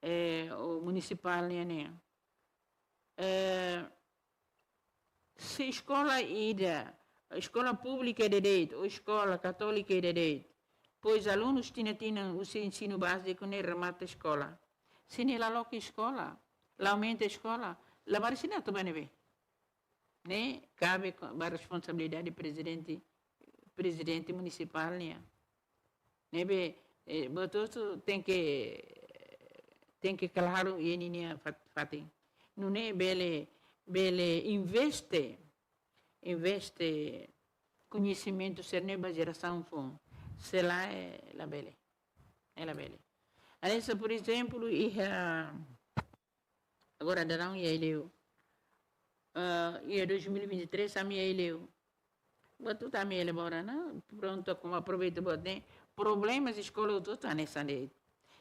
eh, ou munisipál nian ne'e. Eh, se eskola ida, eskola públika ida de'it, ou eskola katólika ida de'it, depois alunus tinan-tinan husi ensinu báziku ne'e remata eskola. Se nia la loke eskola, la aumenta eskola, labarik sira atu bá ne'ebé? Ne'e kabe ko-, ba responsabilidade prezidente, prezidente munisipál nian. Ne'ebé, eh, buat hotu tenke, tenke klaru iha ninia fat-, fatin. Nune'e bele, bele investe, investe koñesimentu sira-ne'e ba jerasaun foun. Se lae, eh, labele. Eh, labele. Hanesan, por ezemplu, iha, agora daudaun iha Aileu. Ah, iha dois mil e vinte e três, ami iha Aileu. Buat hotu ami elabora ona, prontu, komu aproveita buat ne'e. Problema eskola hotu-hotu hanesan de'it.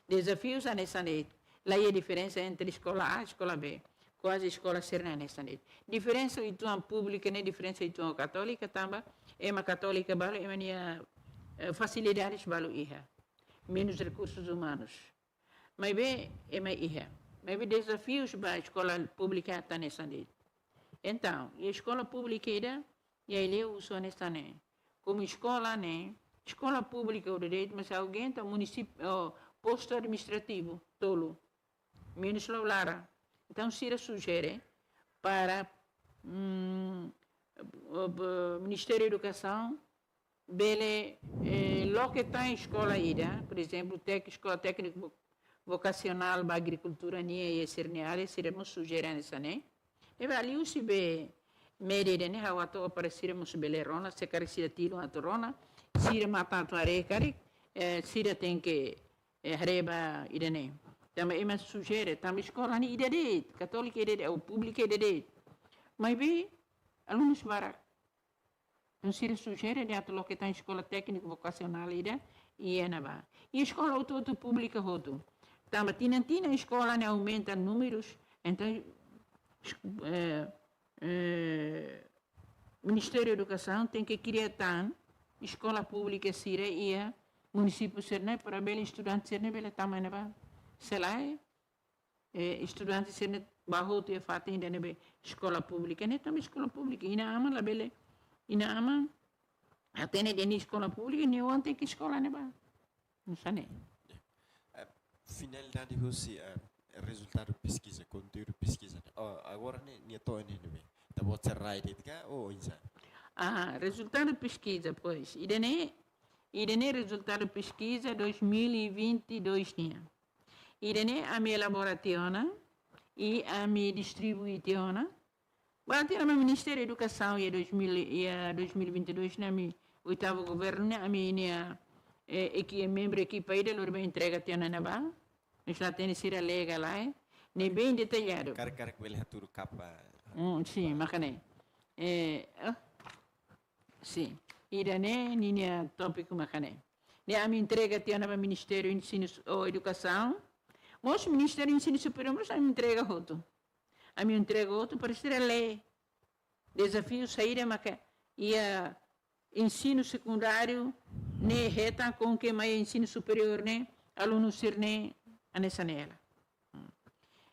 Dezafius hanesan de'it. La iha diferensa entre eskola A, eskola B. Kuaze eskola sira-ne'e hanesan de'it. Diferensa uitoan públika ne'e, diferensa uitoan katólika tanba ema katólika balu, ema nia, eh, fasilidades balu iha. Menus rekursus umanus. Maibé ema iha. Maibé dezafius ba eskola públika ita hanesan de'it. Entaun, iha eskola públika ida, iha Aileu husu hanesan ne'e. Komu eskola ne'e, eskola públika ida de'it, mas ha'u aguenta munisípiu, oh, postu administrativu tolu. Menus la'o laran. Entaun, sira sujere para, mm, o, o, Ministériu Edukasaun bele, eh, loke tan eskola ida, por ezemplu, tek-, eskola tékniku vo-, vokasionál ba agrikultura nian iha sira-nia área, sira mós sujere hanesan ne'e. Ne'ebé liuhusi be média ida-ne'e ha'u atu para sira mós bele rona, se karik sira tilun atu rona, sira matan atu haree karik, eh, sira tenke, eh, haree ba ida-ne'e. Tanba ema sujere, tanba eskola ne'e ida de'it, katólika ida de'it, ou públika ida de'it. Maibé alunus barak. Entaun sira sujere atu loke tan eskola tékniku vokasionál ida iha ne'ebá. I eskola hotu-hotu públika hotu. Tanba tinan-tinan eskola ne'e aumenta númerus, entaun, eh, eh, Ministériu Edukasaun tenke kria tan eskola públika sira iha munisípiu sira-ne'e para bele estudante sira-ne'e bele tama iha ne'ebá. Se lae, eh, estudante sira-ne'e bá hotu iha fatin ida ne'ebé eskola públika ne'e, tanba eskola públika inan-aman labele, inan-aman hatene dehan eskola públika, nia oan tenke eskola ne'ebá. Hanesan ne'e. Eh, finalidade husi, eh, rezultadu peskiza, konteúdu peskiza. Oh, agora ne'e, nia to'o ne'e ne'ebé. Ita-boot sei rai de'it ka, ou oinsá? Ah, rezultadu peskiza, pois. Ida-ne'e, ida-ne'e rezultadu peskiza dois mil e vinte e dois nian. Ida-ne'e ami elabora tiha ona, i ami distribui tiha ona. Ba tiha ona ba Ministériu Edukasaun iha dois mil, iha dois mil e vinte e dois ne'e ami, oitavu governu ne'e ami-nia, eh, eki-, membru ekipa ida lori ba entrega tiha ona ne'ebá. Mós la hatene sira lee ka lae, ne'e bem detalladu. Karik, karik bele hatudu kapa. Mm, sin, mak ne'e. Eh, oh, sin. Ida-ne'e ninia tópiku mak ne'e. Ne'e ami entrega tiha ona ba Ministériu Ensinu s-, ou Edukasaun. Mós Ministériu Ensinu Superiór, mós ami entrega hotu. Ami entrega hotu para sira lee. Dezafiu saida maka iha ensinu sekundáriu ne'e hetan ho ema iha ensinu superiór ne'e, alunu sira-ne'e hanesan ne'e hela.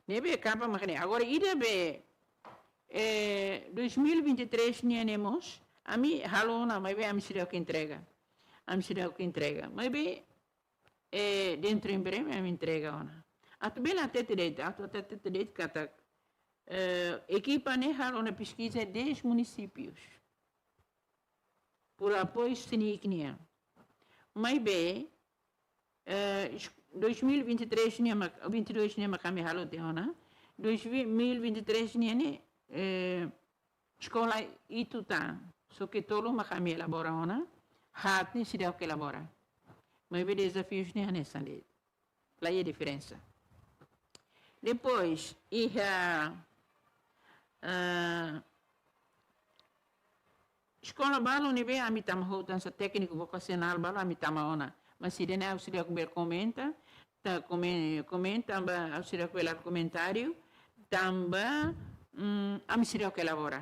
Ne'ebé kapa mak ne'e. Agora ida be, eh, dois mil e vinte e três nian ne'e mós, ami halo ona, maibé ami seidauk entrega. Ami seidauk entrega. Maibé, eh, dentro em breve ami entrega ona. Atu bele hatete de'it, atu hatete de'it katak, eh, ekipa ne'e halo ona peskiza dez munisípius. Por apoiu sini nian. Maibé, eh, es-, dois mil e vinte e três nian mak, vinte e dois nian mak ami halo tiha ona. Dois mil e vinte e três nian ne'e, eh, eskola hitu tan. Só ke tolu mak ami elabora ona. Haat ne'e seidauk elabora. Maibé dezafius ne'e hanesan de'it. La iha diferensa. Depois, iha, ah, eskola balu ne'ebé ami tama hotu hanesan tékniku vokasionál balu ami tama ona. Mas ida-ne'e ha'u seidauk bele komenta, ita komen-, komenta, tanba ha'u seidauk bele komentáriu, tanba, mm, ami seidauk elabora.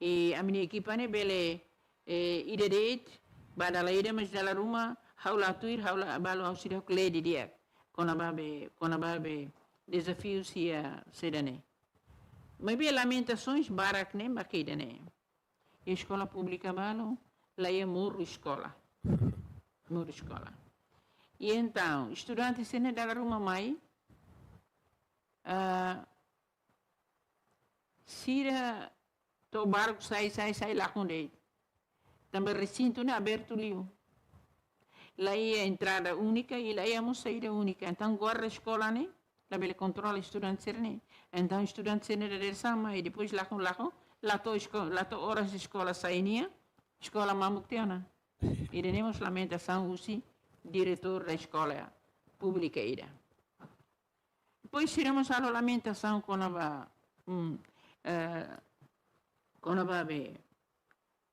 I ami-nia ekipa ne'e bele, eh, ida de'it, ba dala ida, mas dala ruma, ha'u la tuir, ha'u la, balu ha'u seidauk lee didi'ak. Kona-ba be, kona-ba be, dezafius iha saida ne'e. Maibé lamentasaun barak ne'e, mak ida-ne'e. Eskola públika balu, la iha muru eskola. Muru eskola. I entaun, estudante sira-ne'e dala ruma mai, ah, sira to'o baruk sai, sai, sai lakon de'it. Tanba resintu ne'e abertu liu. La iha entrada únika i la iha mós saída únika. Entaun, guarda eskola ne'e labele kontrola estudante sira-ne'e. Entaun, estudante sira-ne'e dadeer-saan mai, depois lakon, lakon, la to'o esko-, la to'o oras eskola sai nian, eskola mamuk tiha ona. Ida-ne'e mós lamentasaun husi diretór da eskola públika ida. Depois sira mós halo lamentasaun kona-ba, mm, eh, kona-ba be,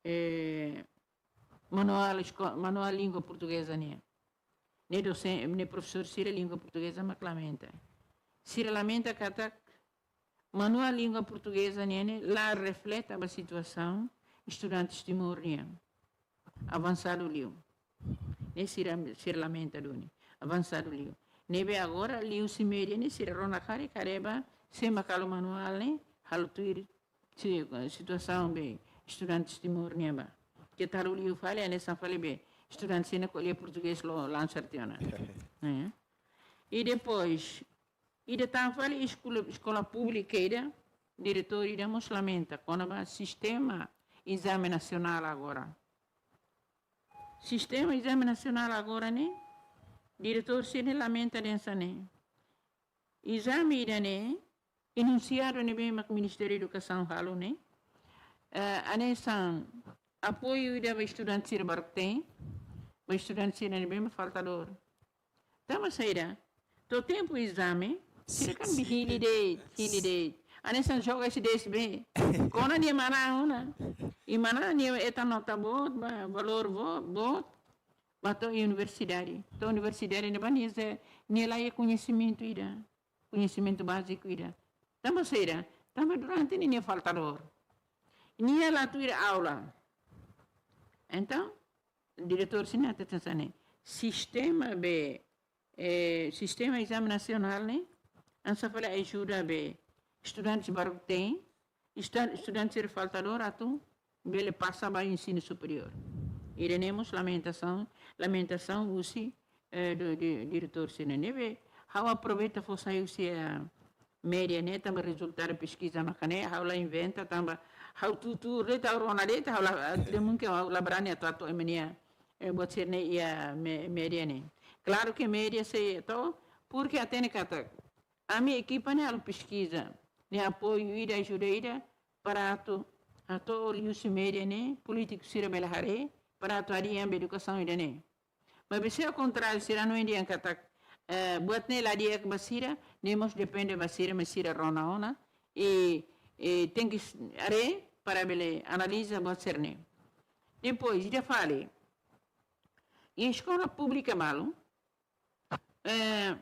eh, manuál esko-, manuál língua portugeza nian. ne'e dosen-, ne'e profesór sira língua portugeza mak lamenta. Sira lamenta katak manuál língua portugeza ne'e, ne'e la refleta ba situasaun estudantes Timor nian. Avansadu liu. Ne'e sira, sira lamenta duni. Avansadu liu. Ne'ebé agora liuhusi média ne'e sira rona karik, karik ba, sé mak halo manuál ne'e, halo tuir si-, situasaun be estudantes Timor nian ba. Keta halo liu fali, hanesan fali be estudante sira ne'e ko'alia portugés lo lansa tiha ona. Eh. I depois, ida tan fali eskola, eskola públika ida, diretór ida mós lamenta kona-ba sistema ezame nasionál agora. Sistema ezame nasionál agora ne'e, diretór sira ne'e lamenta hanesan ne'e. Ezame ida-ne'e, enunsiadu ne'ebé mak Ministériu Edukasaun halo ne'e, eh, hanesan apoiu ida ba estudante sira baruk-teen, ba estudante sira ne'ebé mak faltadór. Tanba saida? To'o tempu ezame, sira kan hili de'it, hili de'it. Hanesan joga S D S B. Kona nia manán ona. I manán nia hetan nota boot, ba, valór bo-, boot. Ba to'o universidade. To'o universidade ne'ebá nia sei, nia la iha koñesimentu ida. Koñesimentu báziku ida. Tanba saida? Tanba durante ne'e nia faltadór. Nia la tuir aula. Entaun, diretór sira ne'e hateten hanesan ne'e. Sistema be, eh, sistema ezame nasionál ne'e, hanesan fali ajuda be estudante baruk-teen, estu-, estudante sira faltadór atu bele pasa ba ensinu superiór. Ida-ne'e mós lamentasaun, lamentasaun husi, eh, do, di, diretór sira ne'ebé. Ha'u aproveita fó sai husi, eh, média ne'e, tanba rezultadu peskiza maka ne'e, ha'u la inventa, tanba ha'u tuur de'it, ha'u rona de'it, ha'u la, ah, tidak mungkin ha'u la brani atu hato'o ema nia, eh, buat sira-ne'e iha me-, média ne'e. Klaru ke média sei hato'o, porke hatene katak ami ekipa ne'e halo peskiza, ne'e apoiu ida, ajuda ida, para atu, atu liuhusi média ne'e, polítiku sira bele haree, para atu hadi'a ba edukasaun ida-ne'e. Maibé se ao kontráriu, sira hanoin dehan katak, eh, buat ne'e la di'ak ba sira, ne'e mós depende ba sira, mak sira rona ona, i, i tenke s-, haree para bele analiza buat sira-ne'e. Depois, ida fali, iha eskola públika balu, eh,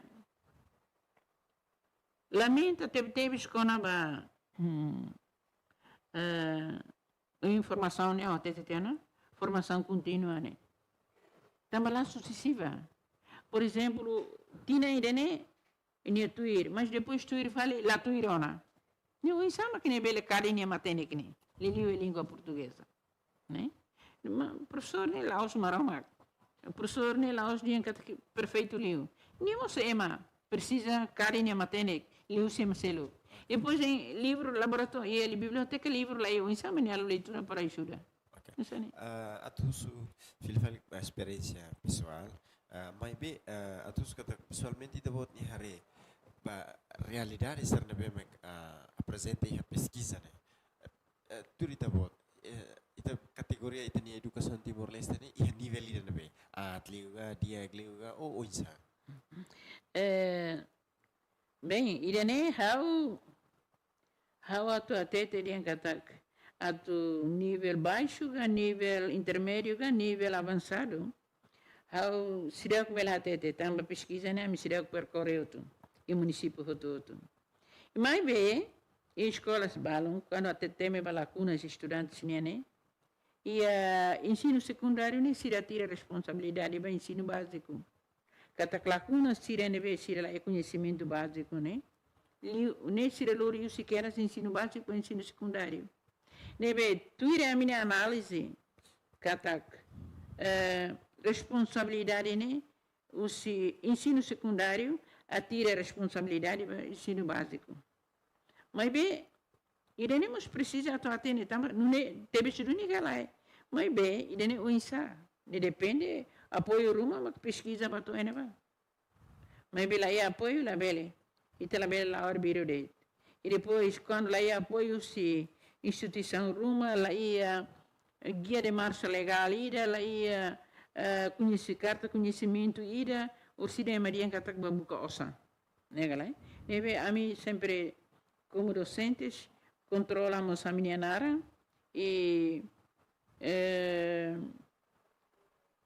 lamenta tebetebes kona-ba, hmm, eh, informasaun ne'e, ha'u hatete tiha ona, formasaun kontínua ne'e. Tanba la susesiva. Por ezemplu, tinan ida-ne'e, nia tuir, mas depois tuir fali, la tuir ona. Ne'e oinsá mak nia bele kari nia matenek ne'e, liuliu língua portugeza. Ne'e? Ma, profesór ne'e la'ós Maromak. Profesór ne'e la'ós dehan katak perfeitu liu. Nia mós ema, presiza kari nia matenek, liuhusi ema seluk. Depois iha livru laboratóriu, iha biblioteka livru la iha, oinsá mak nia halo leitura para estuda. Ok. Hanesan ne'e. Ah, atu husu fila fali ba esperiénsia pesoál. Ah, maibé, ah, atu husu katak pesoalmente ita-boot nia haree ba realidade sira ne'ebé mak, ah, aprezenta iha peskiza ne'e. Eh, tuir ita-boot, eh, ita kategoria ita-nia edukasaun Timor-Leste ne'e iha nivel ida ne'ebé? Aat liu ka, di'ak liu ka, ou oinsá? Eh, bem, ida-ne'e ha'u, ha'u atu hatete dehan katak atu nivel baixu ka, nivel intermédiu ka, nivel avansadu. Ha'u seidauk bele hatete, tanba peskiza ne'e ami seidauk perkorre hotu, iha munisípiu hotu-hotu. Maibé, iha eskolas balun, kuandu hatete temi ba lakunas estudantes nian ne'e, iha ensinu sekundáriu ne'e sira tira responsabilidade ba ensinu báziku. Katak lakunas sira ne'ebé sira la iha koñesimentu báziku ne'e, liu, ne'e sira lori husi kedas ensinu báziku, ensinu sekundáriu. Ne'ebé, tuir ami-nia análize, katak, eh, responsabilidade ne'e, husi ensinu sekundáriu, atu tira responsabilidade ba ensinu báziku. Maibé, ida-ne'e mós presiza atu hatene, tanba nune'e tebes duni ka lae. Maibé, ida-ne'e oinsá, ne'e depende apoiu ruma mak peskiza ba to'o iha ne'ebá. Maibé la iha apoiu labele. Ita labele la'o arbiru de'it. I depois, kuandu la iha apoiu husi instituisaun ruma, la iha guia de marcha legál ida, la iha, eh, koñesi-, karta koñesimentu ida, orsida ema dehan katak bá buka osan. Ne'e ka lae? Ne'ebé ami sempre, como docentes, kontrola mós ami-nia naran, i, eh,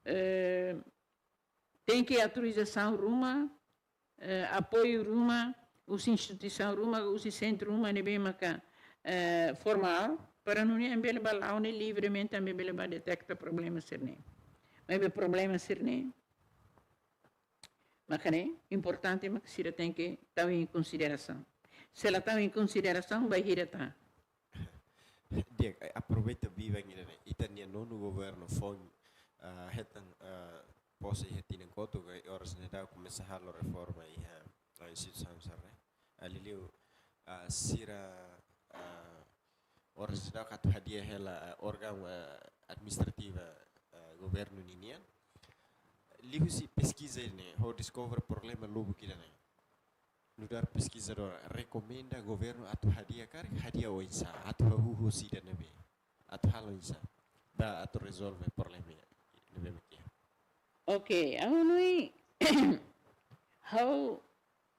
eh, tenke autorizasaun ruma, eh, apoiu ruma, husi instituisaun ruma, husi sentru ruma ne'ebé maka, eh, formál, para nune'e bele ba la'o ne'e livremente, ami bele ba deteta problema sira-ne'e. Maibé problema sira-ne'e, maka ne'e importante maka sira tenke tau em consideração. Se la tau em consideração, bainhira tan. Di'ak, eh, aproveita biban ida-ne'e, ita-nia nonu governu foin, ah, hetan, ah, pose iha tinan kotuk, eh, oras ne'e daudaun komesa halo reforma iha, ah, instituisaun sira-ne'e. Ah, liuliu, ah, sira, ah, oras ne'e daudaun atu hadi'a hela, ah, órgaun, ah, administrativa, ah, governu ninian. Liuhusi peskiza ne'e, ho deskobre problema lubuk ida-ne'e. Nu'udar peskizadór, rekomenda governu atu hadi'a karik, hadi'a oinsá, atu hahú husi ida ne'ebé, atu halo oinsá, ba atu rezolve problema ne'ebé mak iha. Ok, ha'u hanoin, ha'u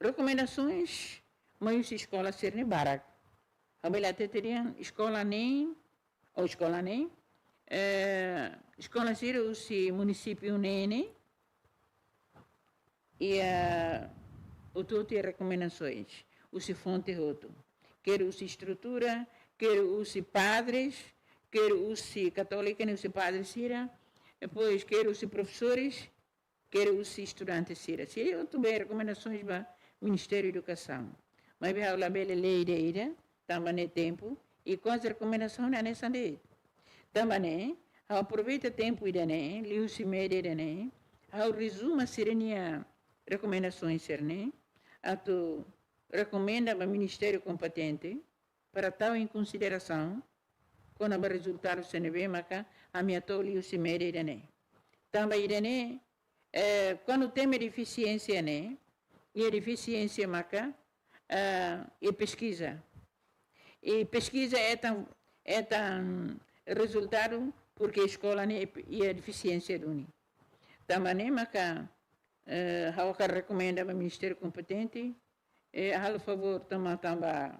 rekomendasoens mai husi eskola sira-ne'e barak. Ha'u bele hatete dehan eskola ne'e, ou eskola ne'e, eh, eskola sira husi munisípiu ne'e ne'e, iha hotu-hotu iha rekomendasoens, husi fonte hotu. Ker husi estrutura, ker husi padres, ker husi katólika ne'e husi padres sira, depois ker husi profesores, ker husi estudante sira. Sira hotu-hotu rekomendasoens ba Ministériu Edukasaun. Maibé ha'u labele lee ida-ida, tanba ne'e tempu, i kuaze rekomendasaun ne'e hanesan de'it. Tanba ne'e, ha'u aproveita tempu ida-ne'e, liuhusi média ida-ne'e, ha'u rezuma sira-nia rekomendasoens sira-ne'e, atu rekomenda ba ministériu kompetente, para tau em consideração, kona-ba rezultadu sira ne'ebé maka ami hato'o liuhusi média ida-ne'e. Tanba ida-ne'e, eh, kuandu temi defisiénsia ne'e, iha defisiénsia maka, eh, iha peskiza. I peskiza hetan, hetan rezultadu, porke eskola ne'e iha defisiénsia duni. Tanba ne'e maka, eh, ha'u hakarak rekomenda ba ministériu kompetente, eh, halo favór tama tanba,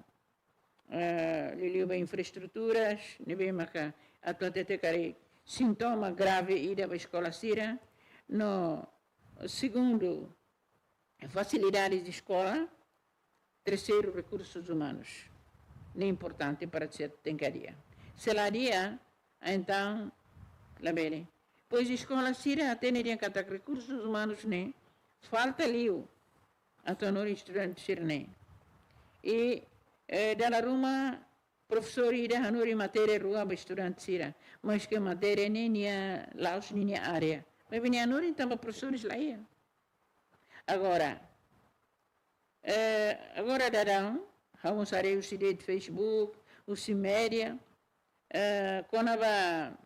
eh, liuliu ba infraestruturas, ne'ebé maka atu hatete karik sintoma grave ida ba eskola sira, no segundu, fasilidades de eskola, terseiru, rekursus umanus. Ne'e importante para sira tenke hadi'a. Se la hadi'a, entaun labele. Pois eskola sira hatene dehan katak rekursus umanus ne'e falta liu atu hanorin estudante sira-ne'e. I, eh, dala ruma profesór ida hanorin matéria rua ba estudante sira, maske matéria ne'e nia la'ós ninia área. Maibé nia hanorin tanba profesores la iha. Agora, eh, agora daudaun, ha'u mós haree husi de'it Facebook, husi média, eh, kona-ba,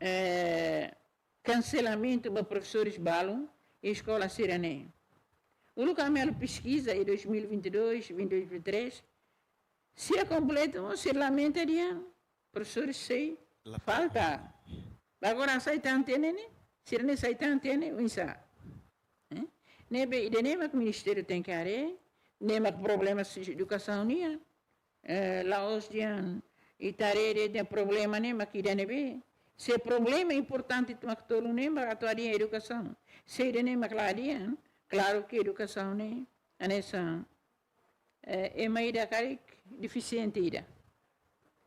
eh, kanselamentu ba profesores balu iha eskola sira-ne'e. Uluk ami halo peskiza iha dois mil e vinte e dois, vinte e dois, vinte e três, sira kompletu, sira lamenta dehan profesores sei falta. Agora sai tan tiha ne'e, sira-ne'e sai tan tiha ne'e, oinsá? Eh? Ne'ebé ida-ne'e mak ministériu tenke haree, ne'e mak problema husi edukasaun nian. Eh, la'ós dehan ita haree de'it problema ne'e mak ida ne'ebé. Se problema importante mak tolu ne'e mak atu hadi'a edukasaun. Se ida-ne'e mak la hadi'a, klaru ke edukasaun ne'e hanesan, eh, ema ida karik defisiente ida.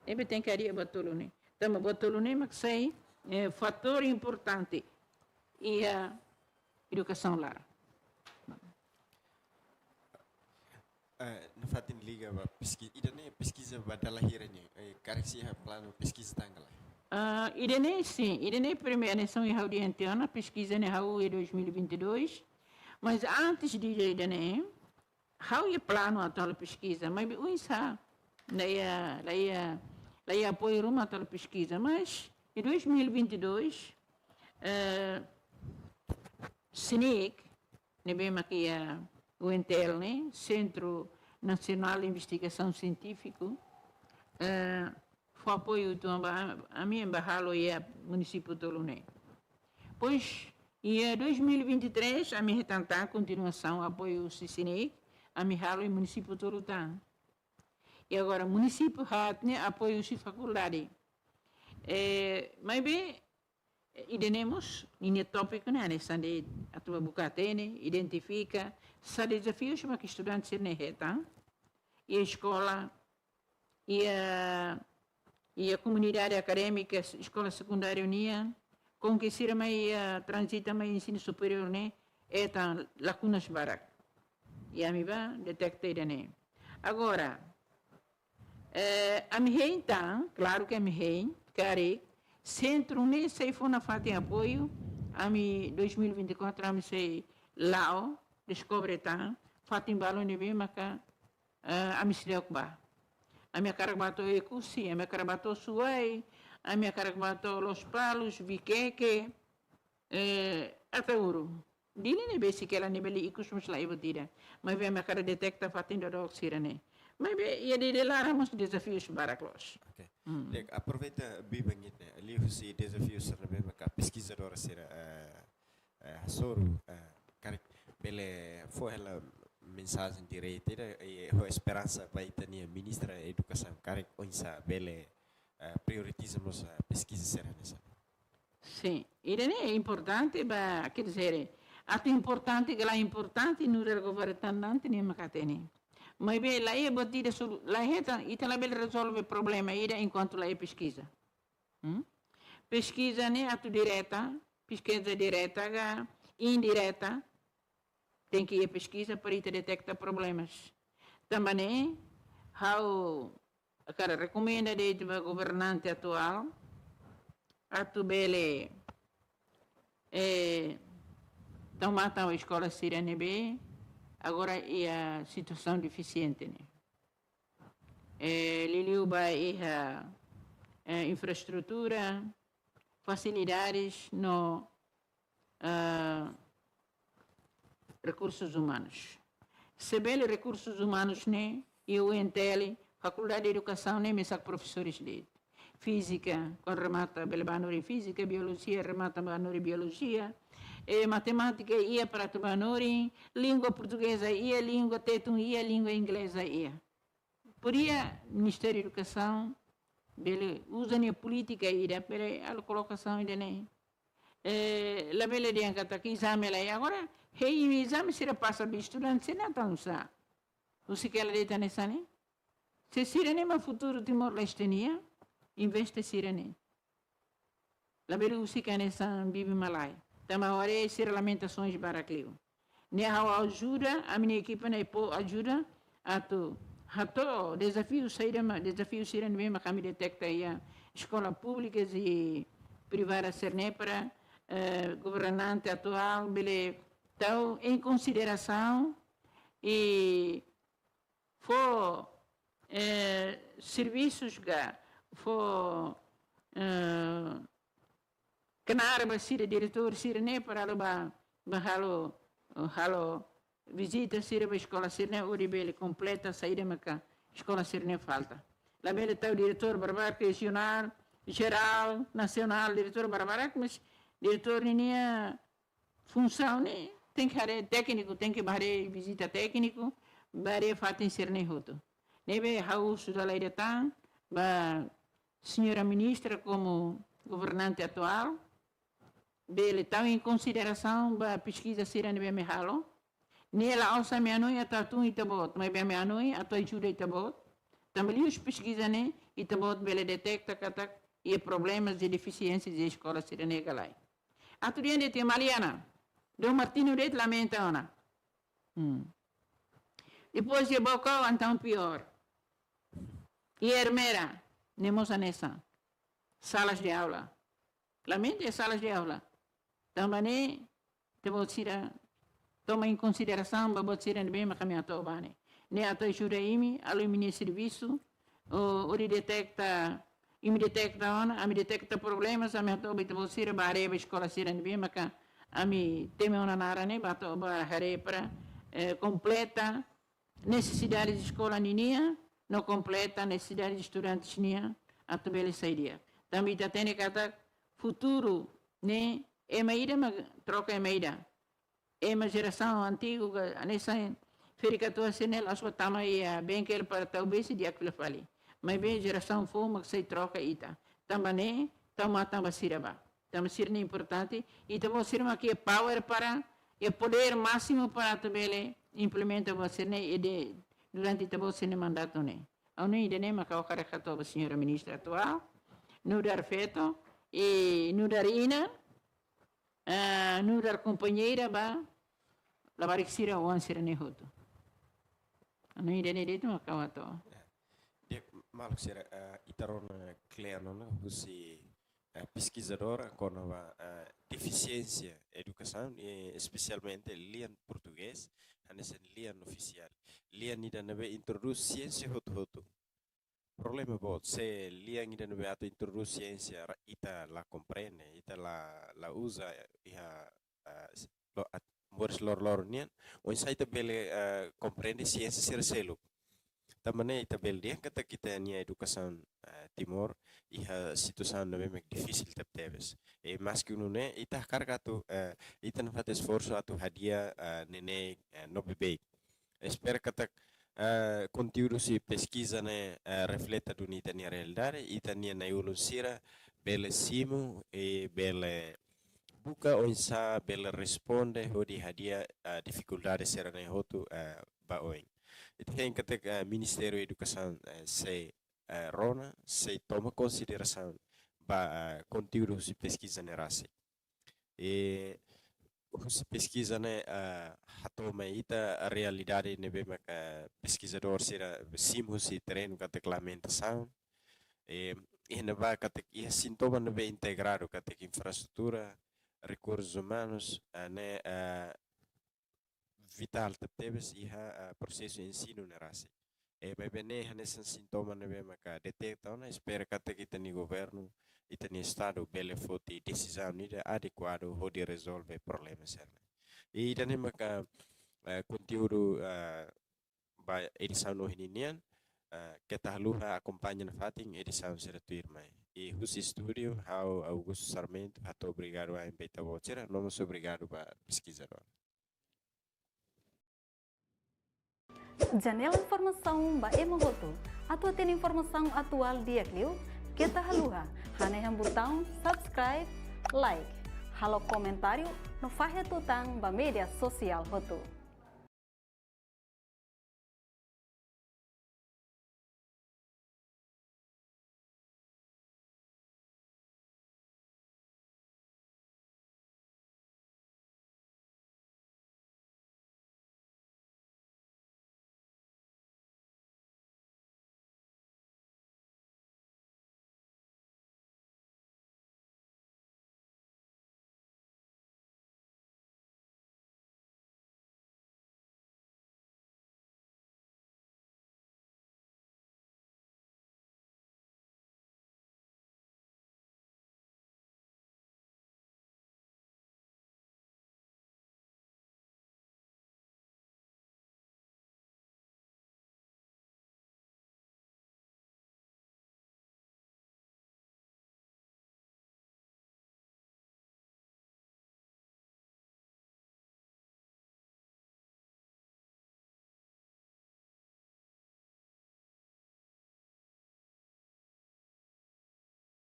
Ne'ebé tenke hadi'a buat tolu ne'e. Tanba buat tolu ne'e mak sai, eh, fatór importante iha edukasaun laran. Eh, nafatin liga ba peskiza, ida-ne'e peskiza ba dala hira nian, eh, karik sei iha planu peskiza tan ka lae? Ah, ida-ne'e sin, ida-ne'e primeira edisaun ha'u dehan tiha ona, peskiza ne'e ha'u iha dois mil e vinte e dois, mas antes de ida-ne'e, ha'u iha planu atu halo peskiza, maibé oinsá, la iha, la iha, la iha apoiu ruma atu halo peskiza, mas iha dois mil e vinte e dois, eh, SNIC, ne'ebé mak iha UNTL ne'e, Centro Nacional de Investigação Científico, eh, fó apoiu uitoan ba ami, ba halo iha munisípiu tolu ne'e. Pois, iha dois mil e vinte e três, ami hetan tan kontinuasaun apoiu husi SNIC, ami halo iha munisípiu tolu tan. I agora, munisípiu haat ne'e apoiu husi fakuldade. Eh, maibé, Ida-ne'e mós, ninia tópiku ne'e hanesan de'it, atu bá buka hatene, identifika sá dezafius mak estudante sira-ne'e hetan iha eskola, iha, iha komunidade akadémika, eskola sekundária nian, ho sira mai, eh, transita mai ensinu superiór ne'e, hetan lakunas barak. I ami bá detekta ida-ne'e. Agora, eh, ami hein tan, klaru ke ami hein, karik sentru ne'e sei fó ona fatin apoiu, ami dois mil e vinte e quatro ami sei la'o, deskobre tan fatin balu ne'ebé maka, eh, ami seidauk bá. Ami hakarak bá to'o Oekusi, ami hakarak bá to'o Suai, ami hakarak bá to'o Lospalos, Vikeke, eh, Ataúru. Dili ne'ebé sei hela ne'ebé ikus mós la iha buat ida. Maibé ami hakarak detekta fatin dook sira-ne'e. Maibé iha Dili laran mós dezafius barak loos. Oke. Hmm. Di'ak, aproveita biban ne'e, liuhusi dezafiu sira ne'ebé maka peskizadór sira, eh, eh, hasoru, eh, karik bele fó hela mensajen direta ida, eh, ho esperansa ba ita-nia ministra edukasaun, karik oinsá bele, eh, prioritiza mós, eh, peskiza sira hanesan ne'e. Sin, ida-ne'e importante ba, quer dizer, atu importante ka la importante, nu'udar governante ne'e mak hatene. Maibé la iha buat ida solu, la iha tan, ita labele rezolve problema ida enkuantu la iha peskiza. Hmm? Peskiza ne'e atu direta, peskiza direta ka indireta, tenke iha peskiza para ita detekta problemas. Tanba ne'e, ha'u hakarak rekomenda de'it ba governante atuál, atu bele, eh, tau matan ba eskola sira ne'ebé agora iha situasaun defisiente ne'e. Eh, liuliu ba iha, eh, infraestrutura, fasilidades no, ah, rekursus umanus. Se bele rekursus umanus ne'e, iha U N T L, Fakuldade Edukasaun ne'e mesak profesores de'it. Fízika, kuandu remata bele bá hanorin fízika, biolojia, remata bá hanorin biolojia, eh, matemátika iha para atu bá hanorin, língua portugeza iha, língua tetun iha, língua ingleza iha. Podia Ministériu Edukasaun bele uza nia polítika ida, bele halo kolokasaun ida-ne'e. Eh, labele dehan katak ezame la iha. Agora, hein ezame sira pasa ba estudante sira-ne'e atu nu'usá? Husik hela de'it hanesan ne'e. Se sira-ne'e mak futuru Timor-Leste nian, investe sira-ne'e. Labele husik hanesan bibi-malae. Tanba agora sira lamentasoens barak liu. Ne'e ha'u ajuda, ami-nia ekipa ne'e fó ajuda atu hato'o dezafiu saida mak, dezafiu sira ne'ebé mak ami detekta iha eskola públika i privada sira-ne'e para, eh, governante atuál bele tau em consideração i fó, eh, servisus ka fó, eh, knaar ba sira diretór sira-ne'e para halo ba, ba halo, halo vizita sira ba eskola sira-ne'e hodi bele kompleta saida maka eskola sira-ne'e falta. Labele tau diretór barak-barak, rejionál, jerál, nasionál, diretór barak-barak, mas diretór ninia funsaun ne'e tenke haree tékniku, tenke bá haree vizita tékniku, bá haree fatin sira-ne'e hotu. Ne'ebé ha'u husu dala ida tan ba señora ministra komu governante atuál, bele tau em consideração ba peskiza sira ne'ebé ami halo. Ne'e la'ós ami hanoin atu hatún ita-boot, maibé ami hanoin atu ajuda ita-boot. Tanba liuhusi peskiza ne'e ita-boot bele detekta katak iha problemas i defisiénsias iha eskola sira-ne'e ka lae. Atu dehan de'it iha Maliana, Dom Martinho de'it lamenta ona. Hmm. Depois iha Baucau, entaun piór. Iha Ermera, ne'e mós hanesan. Salas de aula. Lamenta iha salas de aula. Tanba ne'e, ita-boot sira toma em consideração ba buat sira ne'ebé maka ami hato'o ba ne'e. Ne'e atu ajuda imi, halo imi-nia servisu, o, hodi detekta, imi detekta ona, ami detekta problemas, ami hato'o ba ita-boot sira bá haree ba eskola sira ne'ebé maka ami temi ona naran ne'e, bá hato'o bá haree para, eh, kompleta nesesidade eskola ninian, no kompleta nesesidade estudante nian, atu bele sai di'ak. Tanba ita hatene katak futuru ne'e ema ida mak troka ema ida. Ema jerasaun antigu ka hanesan ferik-katuas sira-ne'e la'ós bá tama iha bengkel para tau besi di'ak fila fali. Maibé jerasaun foun mak sei troka ita. Tanba ne'e, tau matan ba sira bá. Tanba sira-ne'e importante, ita-boot sira mak iha power para, iha podér másimu para atu bele implementa buat sira-ne'e durante ita-boot sira-nia mandatu ne'e. Ha'u hanoin ida-ne'e mak ha'u hakarak hato'o ba señora ministra atuál, nu'udar feto, i nu'udar inan, ah, nu'udar kompañeira ba labarik sira, oan sira-ne'e hotu. Ha'u hanoin ida-ne'e de'it mak ha'u hato'o. Di'ak, maluk sira, eh, ita rona kle'an ona husi, eh, peskizadór kona-ba, eh, defisiénsia edukasaun, eh, espesialmente lian portugés, hanesan lian ofisiál. Lian ida ne'ebé introdús siénsia hotu-hotu. Problema boot, se lian ida ne'ebé atu introdús siénsia, ra-, ita la komprende, ita la, la uza iha, ah, s-, lo-, at-, moris loroloron nian, oinsá ita bele, ah, komprende siénsia sira seluk. Tanba ne'e ita bele dehan katak ita-nia edukasaun, ah, Timor iha situasaun ne'ebé mak difisil tebetebes. I maski nune'e, ita hakarak atu, eh, ita nafatin esforsu atu hadi'a, ah, neineik, eh, no beibeik. Espera katak, eh, konteúdu husi peskiza ne'e, eh, refleta duni ita-nia realidade, ita-nia na'i-ulun sira bele simu, i bele buka oinsá bele responde hodi hadi'a, eh, difikuldade sira-ne'e hotu, eh, ba oin. Ita hein katak, eh, Ministériu Edukasaun, eh, sei, eh, rona, sei toma konsiderasaun ba, eh, konteúdu husi peskiza ne'e rasik. I husi peskiza ne'e, ah, hato'o mai ita realidade ne'ebé maka peskizadór sira simu husi terrenu katak lamentasaun. I, i ne'ebá katak iha sintoma ne'ebé integradu katak infraestrutura, rekursus umanus, ah, ne'e, ah, vitál tebetebes iha, ah, prosesu ensinu ne'e rasik. I maibé ne'e hanesan sintoma ne'ebé maka deteta ona, espera katak ita-nia governu, ita-nia estadu bele foti desizaun ida adekuadu hodi rezolve problema sira-ne'e. I ida-ne'e maka, ah, konteúdu, ah, ba edisaun ohin nian, ah, keta haluha akompaña nafatin edisaun sira tuirmai. I husi estúdiu, ha'u Augusto Sarmento, hato'o obrigadu ba ita-boot sira, no mós obrigadu ba peskizadór. Janela informasaun ba ema hotu. Atu hatene informasaun atuál di'ak liu, keta haluha hanehan butaun subscribe, like, halo komentáriu no fahe tutan ba média sosiál hotu.